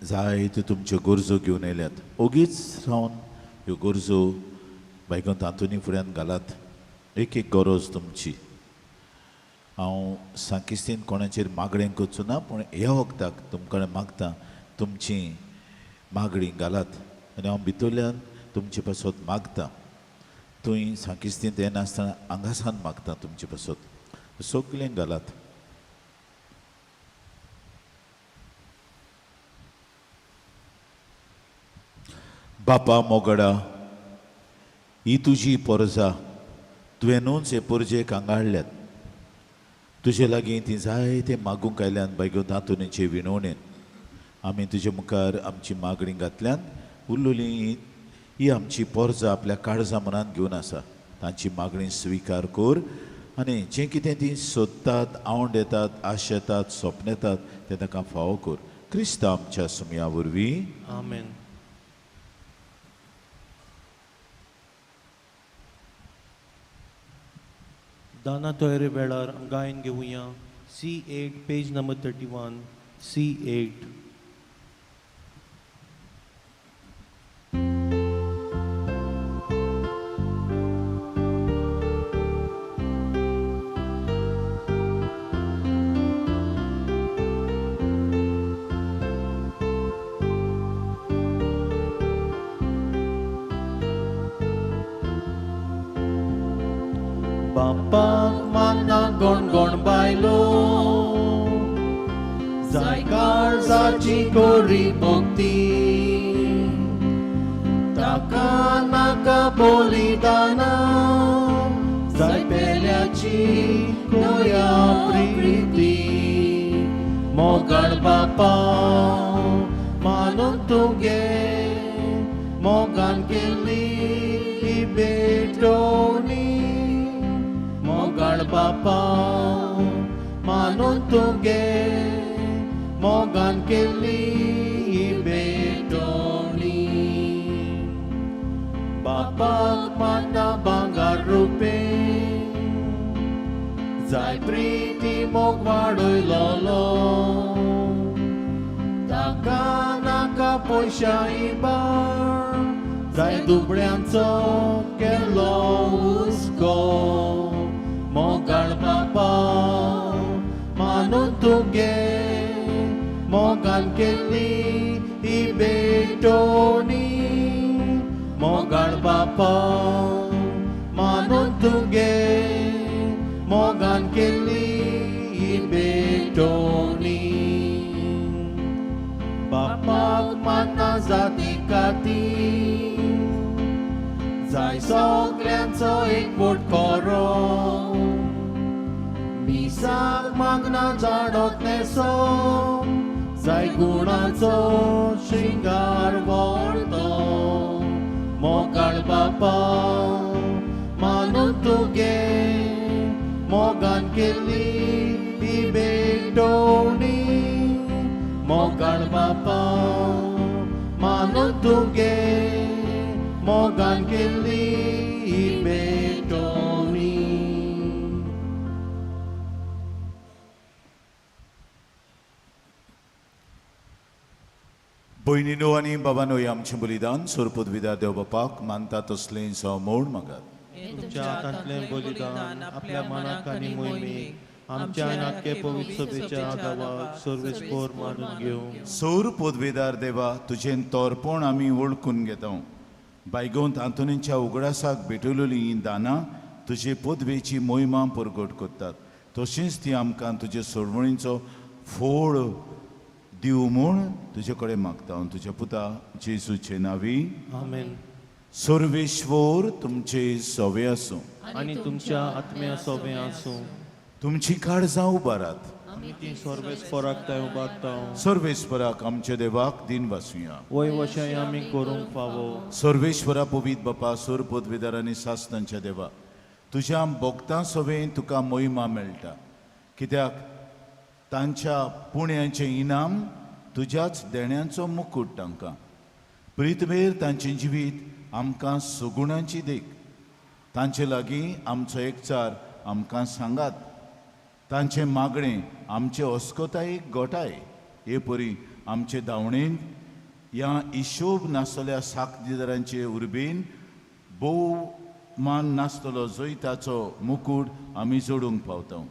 जायत्यो तुमच्यो गरजो घेवन येयल्यात. ओगीच रावन ह्यो गरजो बायकोन तातूंनी फुड्यान घालात. एक एक गरज तुमची. हांव सांकिस्तीन कोणाचेर मागणें करचो ना, पूण ह्या वखदाक तुमकां मागता तुमची मागणी घालात आनी हांव भितरल्यान तुमचे पासत मागता. तुंय सांकिस्तींत येनासतना हांगासान मागता तुमचे पासत. सगळें घालात. बापा मोगडा, ही तुजी पोरजा तुवें न्हूच हे पोरजेक हांगा हाडल्यात. तुजे लागीं ती जायते मागूंक आयल्यान बायगो आंतोनीचे विणवणेन आमी तुजे मुखार आमची मागणी घातल्यान उरलेली ही आमची पोरजा आपल्या काळजा मनान घेवन आसा. तांची मागणी स्विकार कर आनी जें कितें ती सोदतात, आवड येतात, आशेतात, सपनेतात तें तांकां फावो कर. क्रिस्त आमच्या सुमया वरवीं. आमेन. दाना तयारे वेळार गायन घेवया. C8 page number 31. C8. बापाक मान्ना गणगण बायलो जाय काळजाची कोरी भक्ती ताका नाका बलिदाना जाय पेल्याची कोया प्रिती मोगाळ बापा मानून तुगे मोगान केल्ली ही भेटवणी मोगाळ बापा मानून तुगे मोगान केल्ली ही भेटवणी बापाक मानना भांगर रुपे जाय प्रिती मोग वाडयलोलो ताका नाका पयशा इबार जाय दुबळ्यांचो केल्लो हुस्को मोगाळ बापा मानून तुगे मोगान केल्ली ही भेटवणी मोगाळ बापा मानून तुगे मोगान केल्ली ही भेटवणी बापाक मानना जाती काती जाय सगल्यांचो एकवट करो मिसाक मागना जाणत न्हेसो जाय गुणाचो श्रृंगार व्हरतो मोगाळ बापा मानून तुगे मोगान केल्ली ही भेटवणी मोगाळ बापा मानून तुगे मोगान केल्ली ही भेटवणी. भयणीनो आनी बाबानो, हें आमचें बलिदान सोरपदविदा देव बापाक मानता तसलें जावं म्हूण मागात. तुमच्या हातांतलें बलिदान आपल्या मनाक आनी मोहिमेक आमच्या नाटके पवित्र सभेच्या आदावाक सर्वेस्पोर मानून घेवं. सोर पदवेदार देवा, तुजें तोरपण आमी वळखून घेता. बायगोंत आंतोनीच्या उगडासाक भेटवलेली हीं दानां तुजे पदवेची मोहिमा परगट करतात. तशींच ती आमकां तुजे सोडवणीचो फोड दिवं म्हूण तुजे कडेन मागता हांव तुज्या पुता जेजूचे नांवी. आमेन. सर्वेश्वर तुमचे सवे आसूं आनी तुमच्या आत्म्या सोबे आसूं. तुमची काळजां उबारात. आमी ती सर्वेस्पोराक थंय उबारता. सर्वेश्वराक आमच्या देवाक दिन वासुया. वय वशाय आमी करूंक फावो. सर्वेश्वरा पवीत बापा, सोर पदवेदार आनी सासणांच्या देवा, तुज्या भोगतां सवें तुका मोहिमा मेळटा, कित्याक तांच्या पुण्याचें इनाम तुज्याच देण्यांचो मुकूट तांकां. प्रितमेर तांचें जिवीत आमकां सुगुणांची देख. तांचे लागीं आमचो एकचार आमकां सांगात. तांचें मागणें आमचे अस्कतायेक गोठाय. हे परी आमचे धांवणेन ह्या हिशोब नासतल्या साखदिदारांचे उर्बेन भोव मान नासतलो जैताचो मुकूट आमी जोडूंक पावता.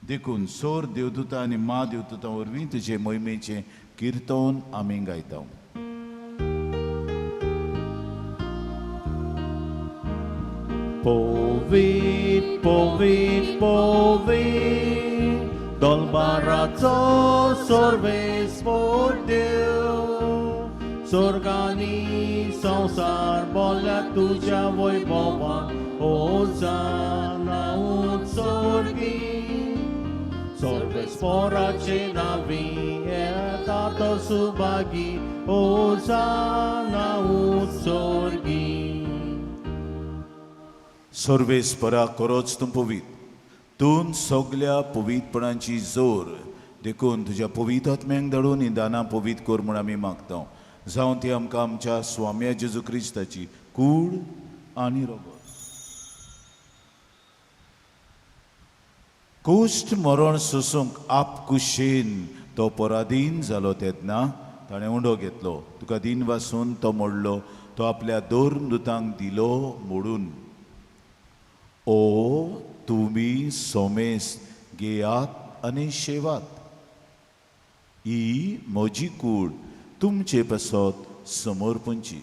देखून सोर देवदूता आनी मा देवदूता वरवीं तुजे मोहिमेचें किर्तन आमी गायता. पवीत पवीत पवीत दलबाराचो सर्वेस्पोर देव स्वर्गानी संवसार बोल्या तुज्या वैभवान होजाना उत्सर्गी सर्वेस्पोराचे नावी येता तो सुभागी होजाना उत्सर्गी. सर्वेस्परा करोच तूं पवीत, तूं सगल्या पवीतपणाची जोर, देखून तुज्या पवीत आत्म्यांक धाडून ही दानां पवीत कर म्हूण आमी मागता. जावं ती आमकां आमच्या स्वाम्या जेजू क्रिस्ताची कूड आनी रोगत. कुश्ट मरण सोसूंक आपकुशेन तो पराधीन जालो तेन्ना ताणें उंडो घेतलो, तुका दीन वासून तो मोडलो, तो आपल्या दोन दुतांक दिलो मोडून. ओ तुमी सोमेस घेयात आनी शेवात, ही म्हजी कूड तुमचे पासत समर्पणची.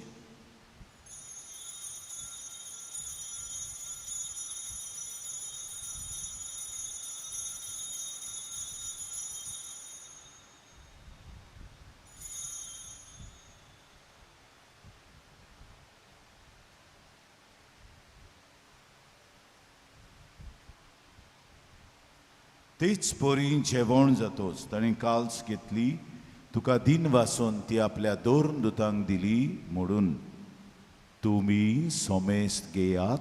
तेच परी जेवण जातोच ताणें काल्स घेतली, तुका दीन वासून ती आपल्या दोन दुतांक दिली म्हणून. तुमी सोमेस्त घेयात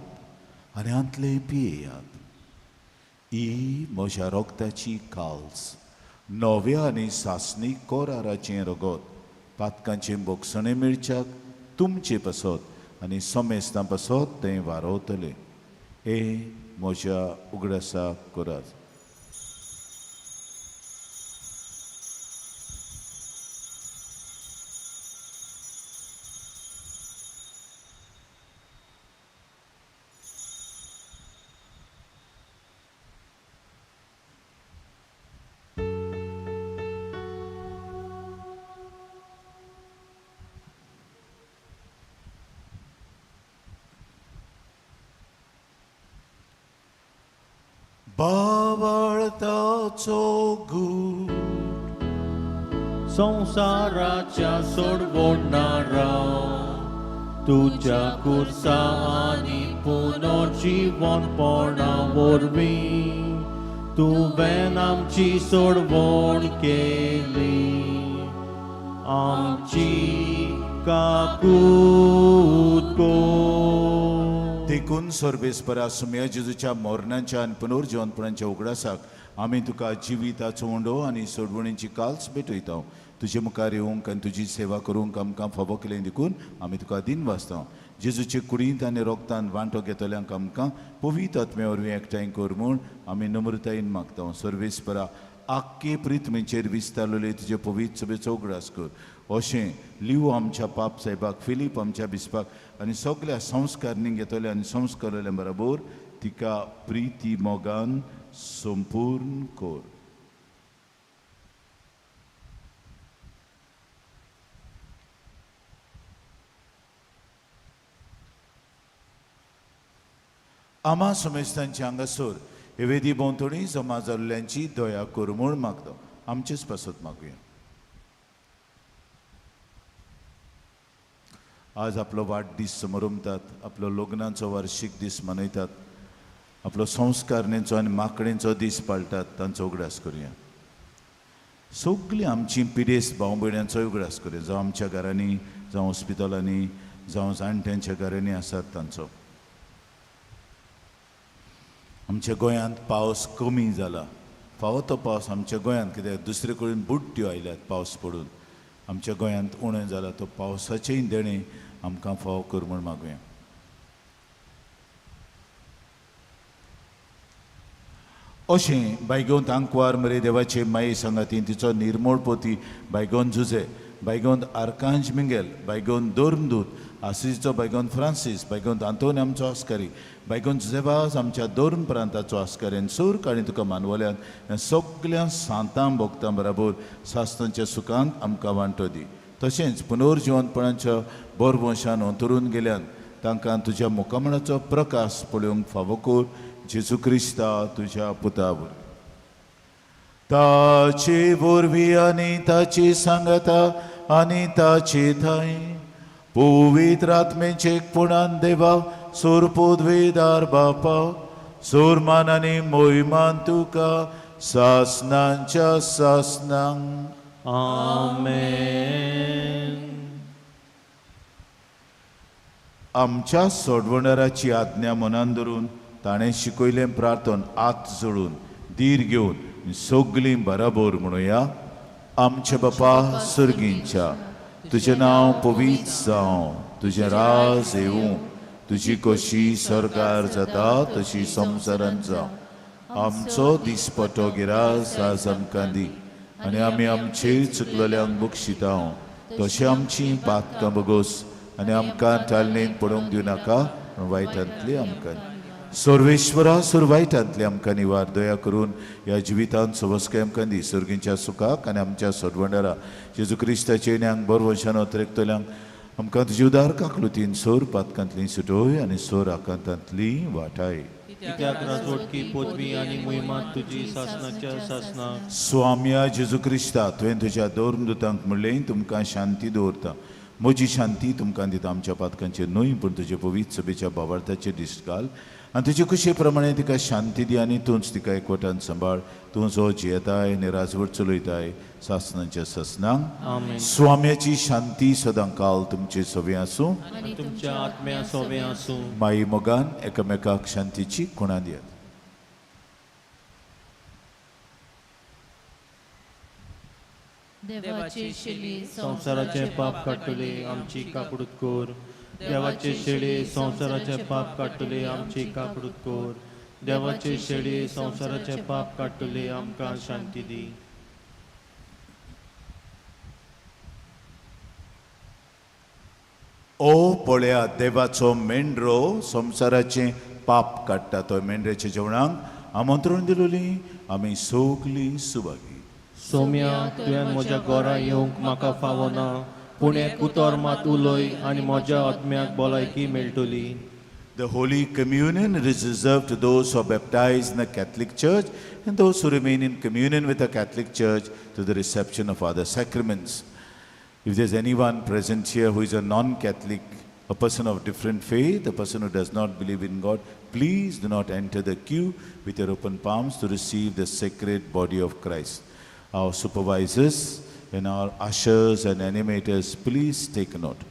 आनी हांतलें पियेयात, ही म्हज्या रोगताची काल्स, नव्या आनी सासणी कोराराचें रगत, पातकांचें बोगसणें मेळच्याक तुमचे पासत आनी सोमेस्तां पासत तें वारवतलें. हे म्हज्या उगडासाक करात. बावळताचो गूट संवसाराच्या सोडवणारा तुज्या कुर्सा आनी पुनर्जिवनपणा वरवीं तुवें आमची सोडवण केली, आमची काकूत कर. देखून सर्वेस्परा सुम्या जेजूच्या मरणाच्या आनी पुनर्जिवनपणाच्या उगडासाक आमी तुका जिविताचो उंडो आनी सोडवणीची काल्स भेटयता. तुजे मुखार येवंक आनी तुजी सेवा करूंक आमकां फावो केलें देखून आमी तुका दीन वाचता. जेजूचे कुडींत आनी रोगतान वांटो घेतल्यांक आमकां पवित्र आत्म्या वरवीं एकठांय कर म्हूण आमी नम्रतायेन मागता. सर्वेस्परा आख्खे प्रिथमीचेर विस्तारलेले तुजे पवित्र सभेचो उगडास कर. अशें लिव आमच्या पाप साहेबाक, फिलीप आमच्या बिस्पाक आनी सगल्या संस्कारणी घेतल्या आनी संस्कारल्या बरोबर तिका प्रिती मोगान संपूर्ण कर. आमा समेस्तांच्या हांगासर हे वेदी भोंवतणी जमा जाल्ल्यांची दया कर म्हूण मागता. आमचेच पासत मागुया. आज आपलो वाडदीस समरमतात, आपलो लग्नाचो वार्षीक दीस मनयतात, आपलो संस्कारणेचो आनी माकडेंचो दीस पाळटात, तांचो उगडास करुया. सगळीं आमची पिडेस्त भाव भयण्यांचो उगडास करुया, जावं आमच्या घरांनी, जावं हॉस्पिटलांनी, जावं जाणट्यांच्या घरांनी आसात तांचो. आमच्या गोंयांत पावस कमी जाला, फावो तो पावस आमच्या गोंयांत कित्याक दुसरे कडेन बुडट्यो आयल्यात पावस पडून, आमच्या गोंयांत उणें जाला, तो पावसाचेंय देणें आमकां फावो कर म्हूण मागुया. अशें बायगोंत आंकवार मरे देवाचे माये सांगाती तिचो निर्मोळ पोती बायगोन जुजे, बायगोंत आर्कांज मिंगेल, बायगोन दोर्मदूत आसिसचो बायगोन फ्रांसीस, बायगोंत आंतोनी आमचो आस्कारी, बायगोन जुजेबाज आमच्या दोर्म प्रांताचो आस्कारी आनी सूर काणी तुका मानवल्यान ह्या सगल्या सांतां भोगतां बराबर सास्तांच्या सुखांत आमकां वांटो दी. तशेंच पुनर्जिवनपणाच्या बोरवंशान अंतरून गेल्यान तांकां तुज्या मुखामळाचो प्रकाश पळोवंक फावो कर, जेजू क्रिस्ता तुज्या पुता वरवीं. ताचे वरवीं आनी ताची सांगाता आनी ताचे थंय पवित्र आत्मेचे एकपणान देवा सोरपोदवेदार बापा सोरमान आनी मोहिमान तुका सासनांच्या सासनांक. आमेन. आमच्या सोडवणाराची आज्ञा मनान धरून ताणें शिकयलें प्रार्थन आत जोडून धीर घेवन सगलीं बराबर म्हणुया. आमच्या बापा सर्गींच्या, तुजें नांव पवित्र जावं, तुजें राज येवं, तुजी कशी सरकार जाता तशी संवसारांत जावं. आमचो दिसपटो गिरास आज आमकां दी आनी आमी आमचे चुकलेल्यांक बक्षिता तशें आमची पातकां बगोस आनी आमकां टालणेन पडोवंक दिवं नाका, पूण वायटांतली आमकां सर्वेश्वरा सुर वायटांतली आमकां निवार. दया करून ह्या जिवितांत सवस्काय आमकां दी, सर्गींच्या सुखाक आनी आमच्या सोडवंडारा जेजू क्रिस्ताचे येण्यांक बरवशान अतरेकतल्यांक आमकां तुजी उदार काकलुतीन सोर पातकांतली सुटोय आनी सोर आकांतांतली वाटाय. कित्याक राजवटकी पदवी आनी मोहिमा तुजी सासनाच्या सासनाक. स्वाम्या जेजू क्रिस्ता, तुवें तुज्या धर्मदुतांक म्हणलें तुमकां शांती दवरता, म्हजी शांती तुमकां दिता. आमच्या पातकांचेर न्हय पूण तुजे पवित्र सभेच्या भावार्थाचेर दिश्ट घाल आनी तुजे कुशे प्रमाणे तिका शांती दी आनी तूंच तिका एकवटान सांबाळ. तूं जो जियेताय आनी राजवट चलयताय सासनांच्या सासनांक. आमेन. स्वाम्याची शांती सदां काल तुमचे सवे आसूं आनी तुमच्या आत्म्या सोवे आसूं. माई मोगान एकामेकाक शांतीची खुणा दियात. देवाची शेली संवसाराचें पाप काडटले आमची काकडूत कोर. देवाचे शेळी संवसाराचें पाप काडटले आमची काकडूत कोर. देवाचे शेळी संवसाराचें पाप काडटले आमकां शांती दी. ओ पळया देवाचो मेंढरो संवसाराचें पाप काडटा. तो मेंढऱ्याच्या जेवणाक आमंत्रण दिलोली आमी सगलीं सुभागी. सोम्या, तुवें म्हज्या घरा येवंक म्हाका फावना, पूण एक उतर मात उलय आनी म्हज्या आत्म्याक भलायकी मेळटली. The Holy Communion is reserved to those who are baptized in the Catholic Church and those who remain in communion with the Catholic Church to the reception of other sacraments. If there's anyone present here who is a non-Catholic, a person of different faith, a person who does not believe in God, please do not enter the queue with your open palms to receive the sacred body of Christ. Our supervisors and our ushers and animators, please take note.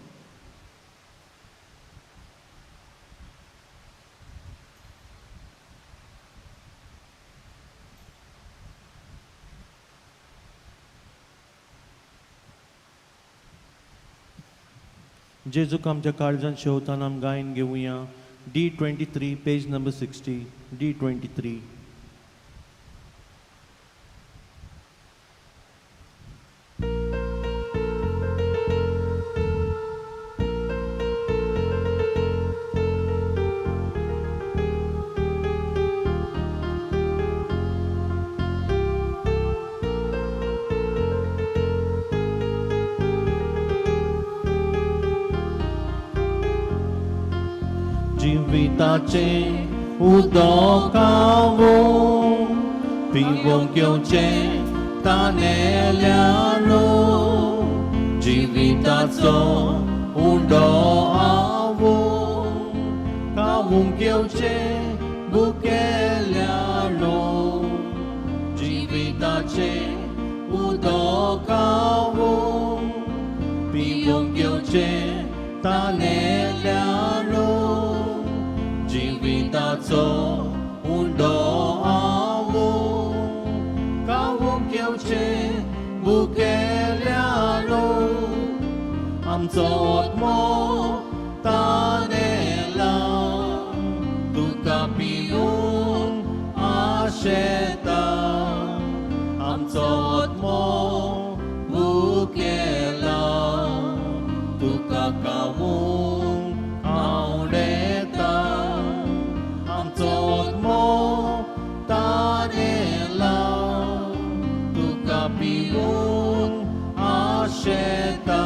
जेजूक आमच्या काळजान शेवताना आम गायन घेवया. D 23, page number 60, D 23. जिविताचें उदक हांव पिवंक घेवचें तानेल्यानो, जिविताचो उंडो हांव खावंक घेवचें भुकेल्यानो, जिविताचें उदक हांव पिवंक घेवचें तानेल्यानो, जिविताचो उंडो हांव खावंक घेवचें भुकेल्यानो, आमचो आत्मो तानेला तुका पिवंक आशेता, आमचो आत्मो भुकेला तुका खावंक आवडेता, आमचो आत्मो तानेला तुका पिवंक आशेता,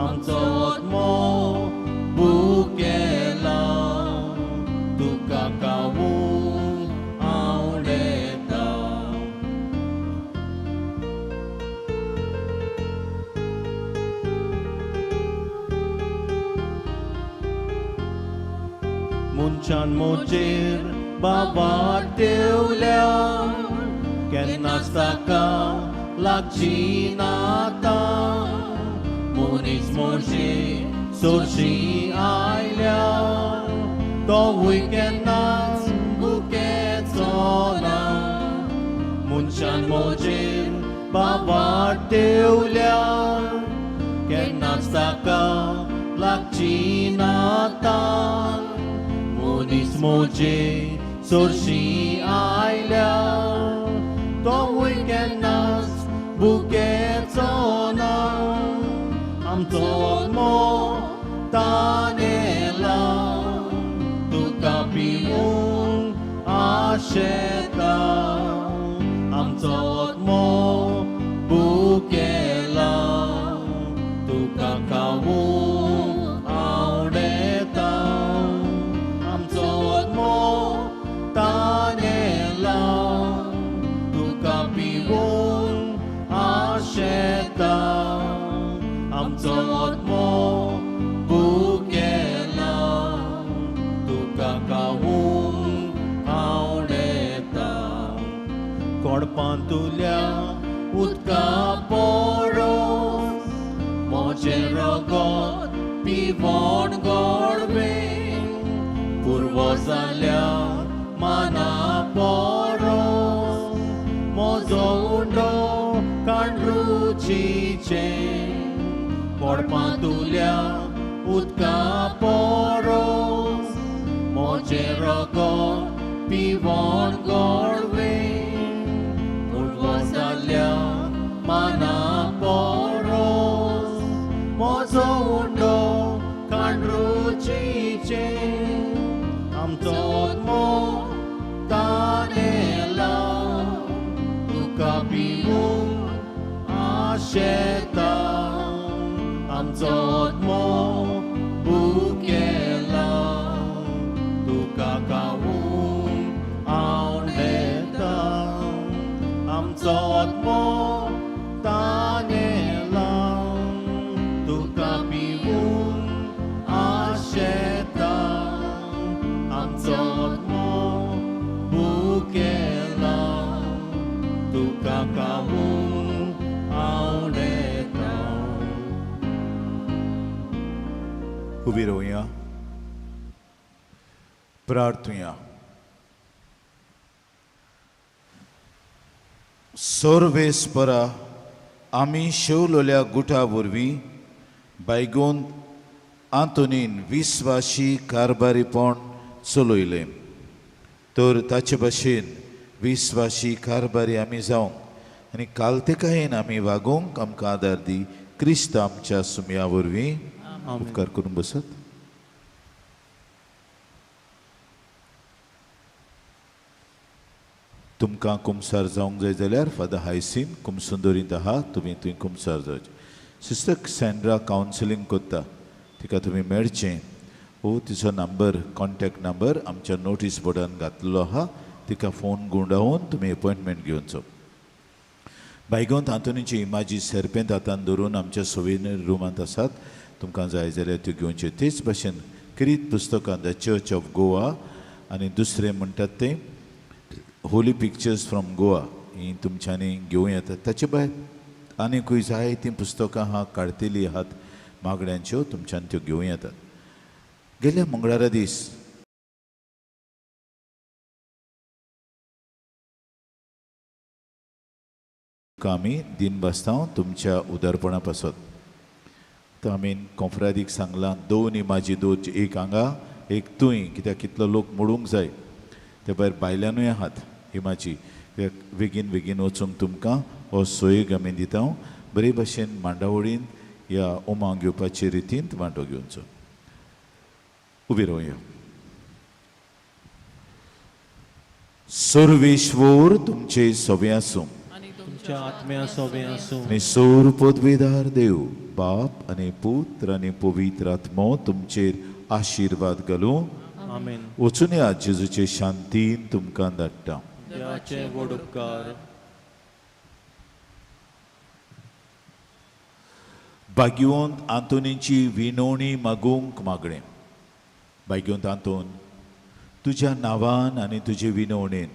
आमचो आत्मो भुकेला तुका खावंक आवडेता. मनशान मोजेर बाबा देवल्या केन्नाच ताका लागची नाता मनीस मोजे सोरशी आयल्या तोवूय केन्नाच भुकेचो ना मनशान मोजेर बाबा देवल्या केन्नाच ताका लागची नाता मनीस मोजे सोरशी आयल्या तोवूय केन्नाच भुकेचो ना आमचो आत्मो तानेला तुका पिवूंक आशेता आमचो आत्मो भुकेला तुका खावूंक आवडेता आमचो आत्मो तानेला तुका पिवूंक आशेता आमचो आत्मो भुकेला तुका खावूंक आवडेता कोडपांतुल्या उदका पोरोस मोजें रगत पिवण गोडवे पुर्व जाल्या माना पोरोस मोजो उंडो कांड्रुचीचे कोडपांतुल्या उदका पोरोस मोजें रगत पिवण गोडवे पूर्व जाल्या माना पोरोस मोजो उंडो कांड्रुचीचे आमचो आत्मो तानेला तुका पिवूंक आशेता आमचो आत्मो भुकेला तुका खावूंक आवडेता आमचो आत्मो तानेला तुका पिवूंक आशेता आमचो आत्मो भुकेला तुका खावूंक आवडेता. उबी रावया, प्रार्थुया. सर्वेस्परा आमी शेवलोल्या गुटा वरवीं बायगोन आंतोनीन विस्वाशी कारभारीपण चलयलें तर ताचे भशेन विस्वाशी कारभारी आमी जावंक आनी कालतेकायेन आमी वागोवंक आमकां आदार दी क्रिस्त आमच्या सुमया वरवीं. उपकार करून बसत. तुमकां कुमसार जावंक जाय जाल्यार फादर हायसीन कुमसुंदरींत आहा, तुमी थंय कुमसार जावचें. सिस्टर सँड्रा कावन्सिलींग करता, तिका तुमी मेळचें. ओ तिचो नंबर, कॉन्टेक्ट नंबर आमच्या नोटीस बोर्डान घातलेलो आहा, तिका फोन गुंडावन तुमी एपॉयंटमेंट घेवचो. बायगोंत आंतोनीची इमाजी सेर्पेंत हातान धरून आमच्या सोविनियर रुमांत आसात, तुमकां जाय जाल्यार त्यो घेवच्यो. तेच भाशेन क्रीत पुस्तकां the church of Goa आनी दुसरें म्हणटात तें होली पिक्चर्स फ्रॉम गोवा ही तुमच्यांनी घेवं येतात. ताचे भायर आनीकूय जायतीं पुस्तकां आहा काडटेलीं आहात मागण्यांच्यो, तुमच्यान त्यो घेवं येतात. गेल्या मंगळारा दीस आमी दिन बसता तुमच्या उदारपणा पासत. तर आमी कोंफ्रादीक सांगलां दोन इमाजी दवरची, एक हांगा एक थंय, कित्याक कितलो लोक मोडूंक जाय. ते भायर बायल्यानूय आहात इमाजी, कित्याक बेगीन बेगीन वचूंक तुमकां हो सोयीग आमी दिता. बरे भाशेन मांडावळीन ह्या उमांग घेवपाचे रितीन वांटो घेवचो. उबी रावया. सर्वेश्वर तुमचे सवे आसूं तुमच्या आत्म्या सोबे आसूं. आनी सोर पदवेदार देव बाप आनी पुत्र आनी पवित्र आत्मो तुमचेर आशिर्वाद घालूं. आमेन. वचून या जेजूचे शांतीन तुमकां धाडटा. देवाचे व्हड उपकार. भाग्यवंत आंतोनीची विनवणी मागूंक मागणें. भाग्यवंत आंतोन, तुज्या नांवान आनी तुजे विनवणेन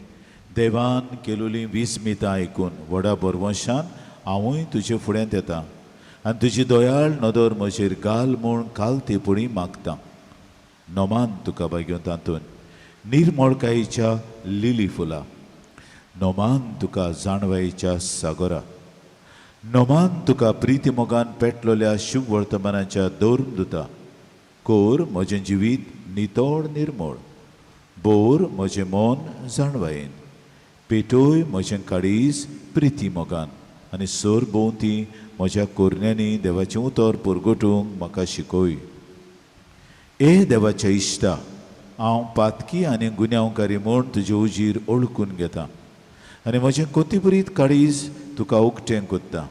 देवान केलोलीं विस्मितां आयकून व्हडा बरवंशान हांवूय तुजे फुड्यांत येता आनी तुजी दयाळ नदर म्हजेर घाल म्हूण काल तेपुणी मागता. नोमान तुका बायगेवन तातूंत निर्मळकायेच्या लिली फुलां, नोमान तुका जाणवायेच्या सागोरा, नोमान तुका प्रिती मोगान पेटलोल्या शुभ वर्तमानाच्या दौर्म दुता. कोर म्हजें जिवीत नितळ निर्मळ, बोर म्हजें मन जाणवायेन, पेटोय म्हजें काळीज प्रिती मोगान आनी सर भोंवती म्हज्या कोरण्यांनी देवाचें उतर परगटूंक म्हाका शिकय. ए देवाच्या इश्टा, हांव पातकी आनी गुन्यांवकारी म्हूण तुजे उजीर ओळखून घेता आनी म्हजें कोतीपुरीत काळीज तुका उकतें कोत्ता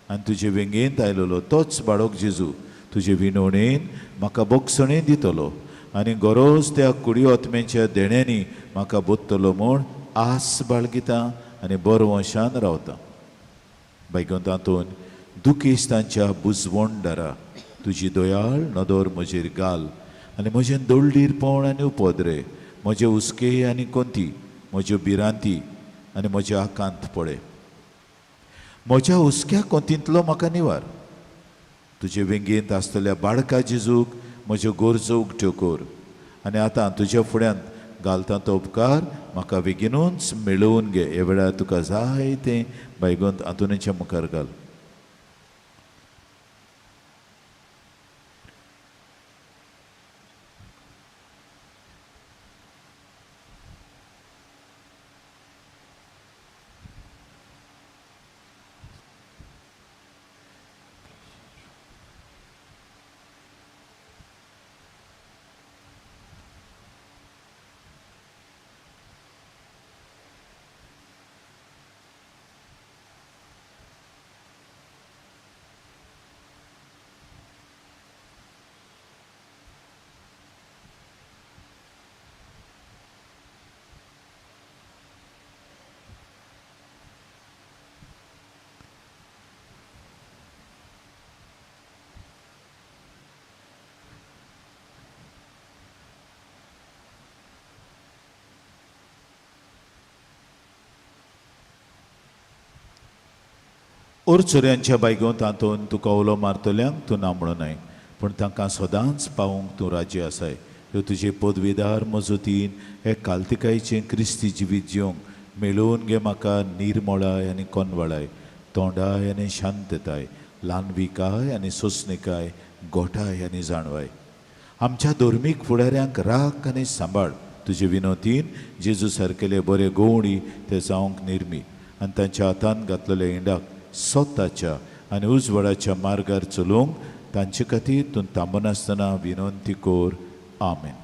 आनी तुजे वेंगेंत आयलेलो तोच बाळक जेजू तुजे विनवणेन म्हाका बोगसणें दितलो आनी गरज त्या कुडी आत्म्याच्या देण्यांनी म्हाका बोत्तलो म्हूण आस बाळगिता आनी बरवंशान रावता. बायगोन तातूंत दुखेस्तांच्या बुजवण दारा तुजी दयाळ नदर म्हजेर घाल आनी म्हजें दोळडीरपण आनी उपद्रे, म्हजे हुस्के आनी कोंती, म्हज्यो भिरांती आनी म्हजे आकांत पळय. म्हज्या हुस्क्या कोंतींतलो म्हाका निवार. तुजे वेंगेंत आसतल्या बाळका जेजूक म्हज्यो गरजो उगट्यो कर आनी आतां तुज्या फुड्यांत घालता तो उपकार म्हाका बेगीनूच मेळोवन घे. ह्या वेळार तुका जाय तें बायगोंत आंतोनीच्या मुखार घाल. ओरचोऱ्यांच्या बायगोन तातूंत तुका उलो मारतल्यांक तूं ना म्हणूं पूण तांकां सदांच पावूंक तूं राजी आसाय. ह्यो तुजे पदवीदार मजतीन हे कालतिकायचें क्रिस्ती जिवीत जिवंक मेळोवन घे म्हाका निर्मळाय आनी कोनवळाय, तोंडाय आनी शांतताय, ल्हानविकाय आनी सोंसणिकाय, गोठाय आनी जाणवाय. आमच्या धर्मीक फुडाऱ्यांक राख आनी सांबाळ. तुजे विनोतीन जेजू सारकेले बरे गोवणी ते जावंक निर्मी आनी तांच्या हातान घातलेल्या इंडाक स्वताच्या आनी उजवाडाच्या मार्गार चलोवंक तांचे खातीर तूं थांबनासतना विनंती कर. आमेन.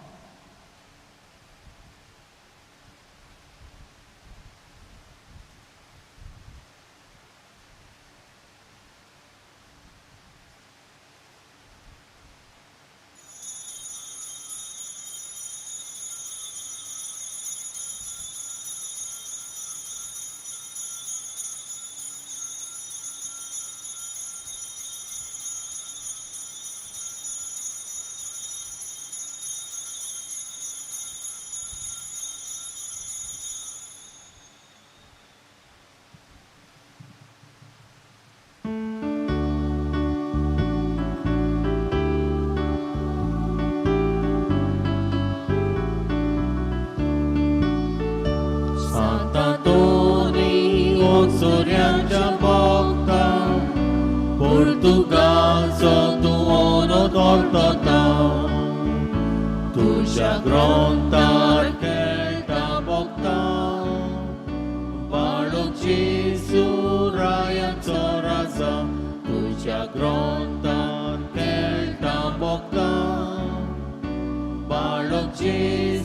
पुर्तुगालचो तूं ओनो तुज्या ग्रंथार खेळटा भोगता बाळक जेजू रायांचो राजा तुज्या ग्रंथार खेळटा भोगता बाळक जेजू.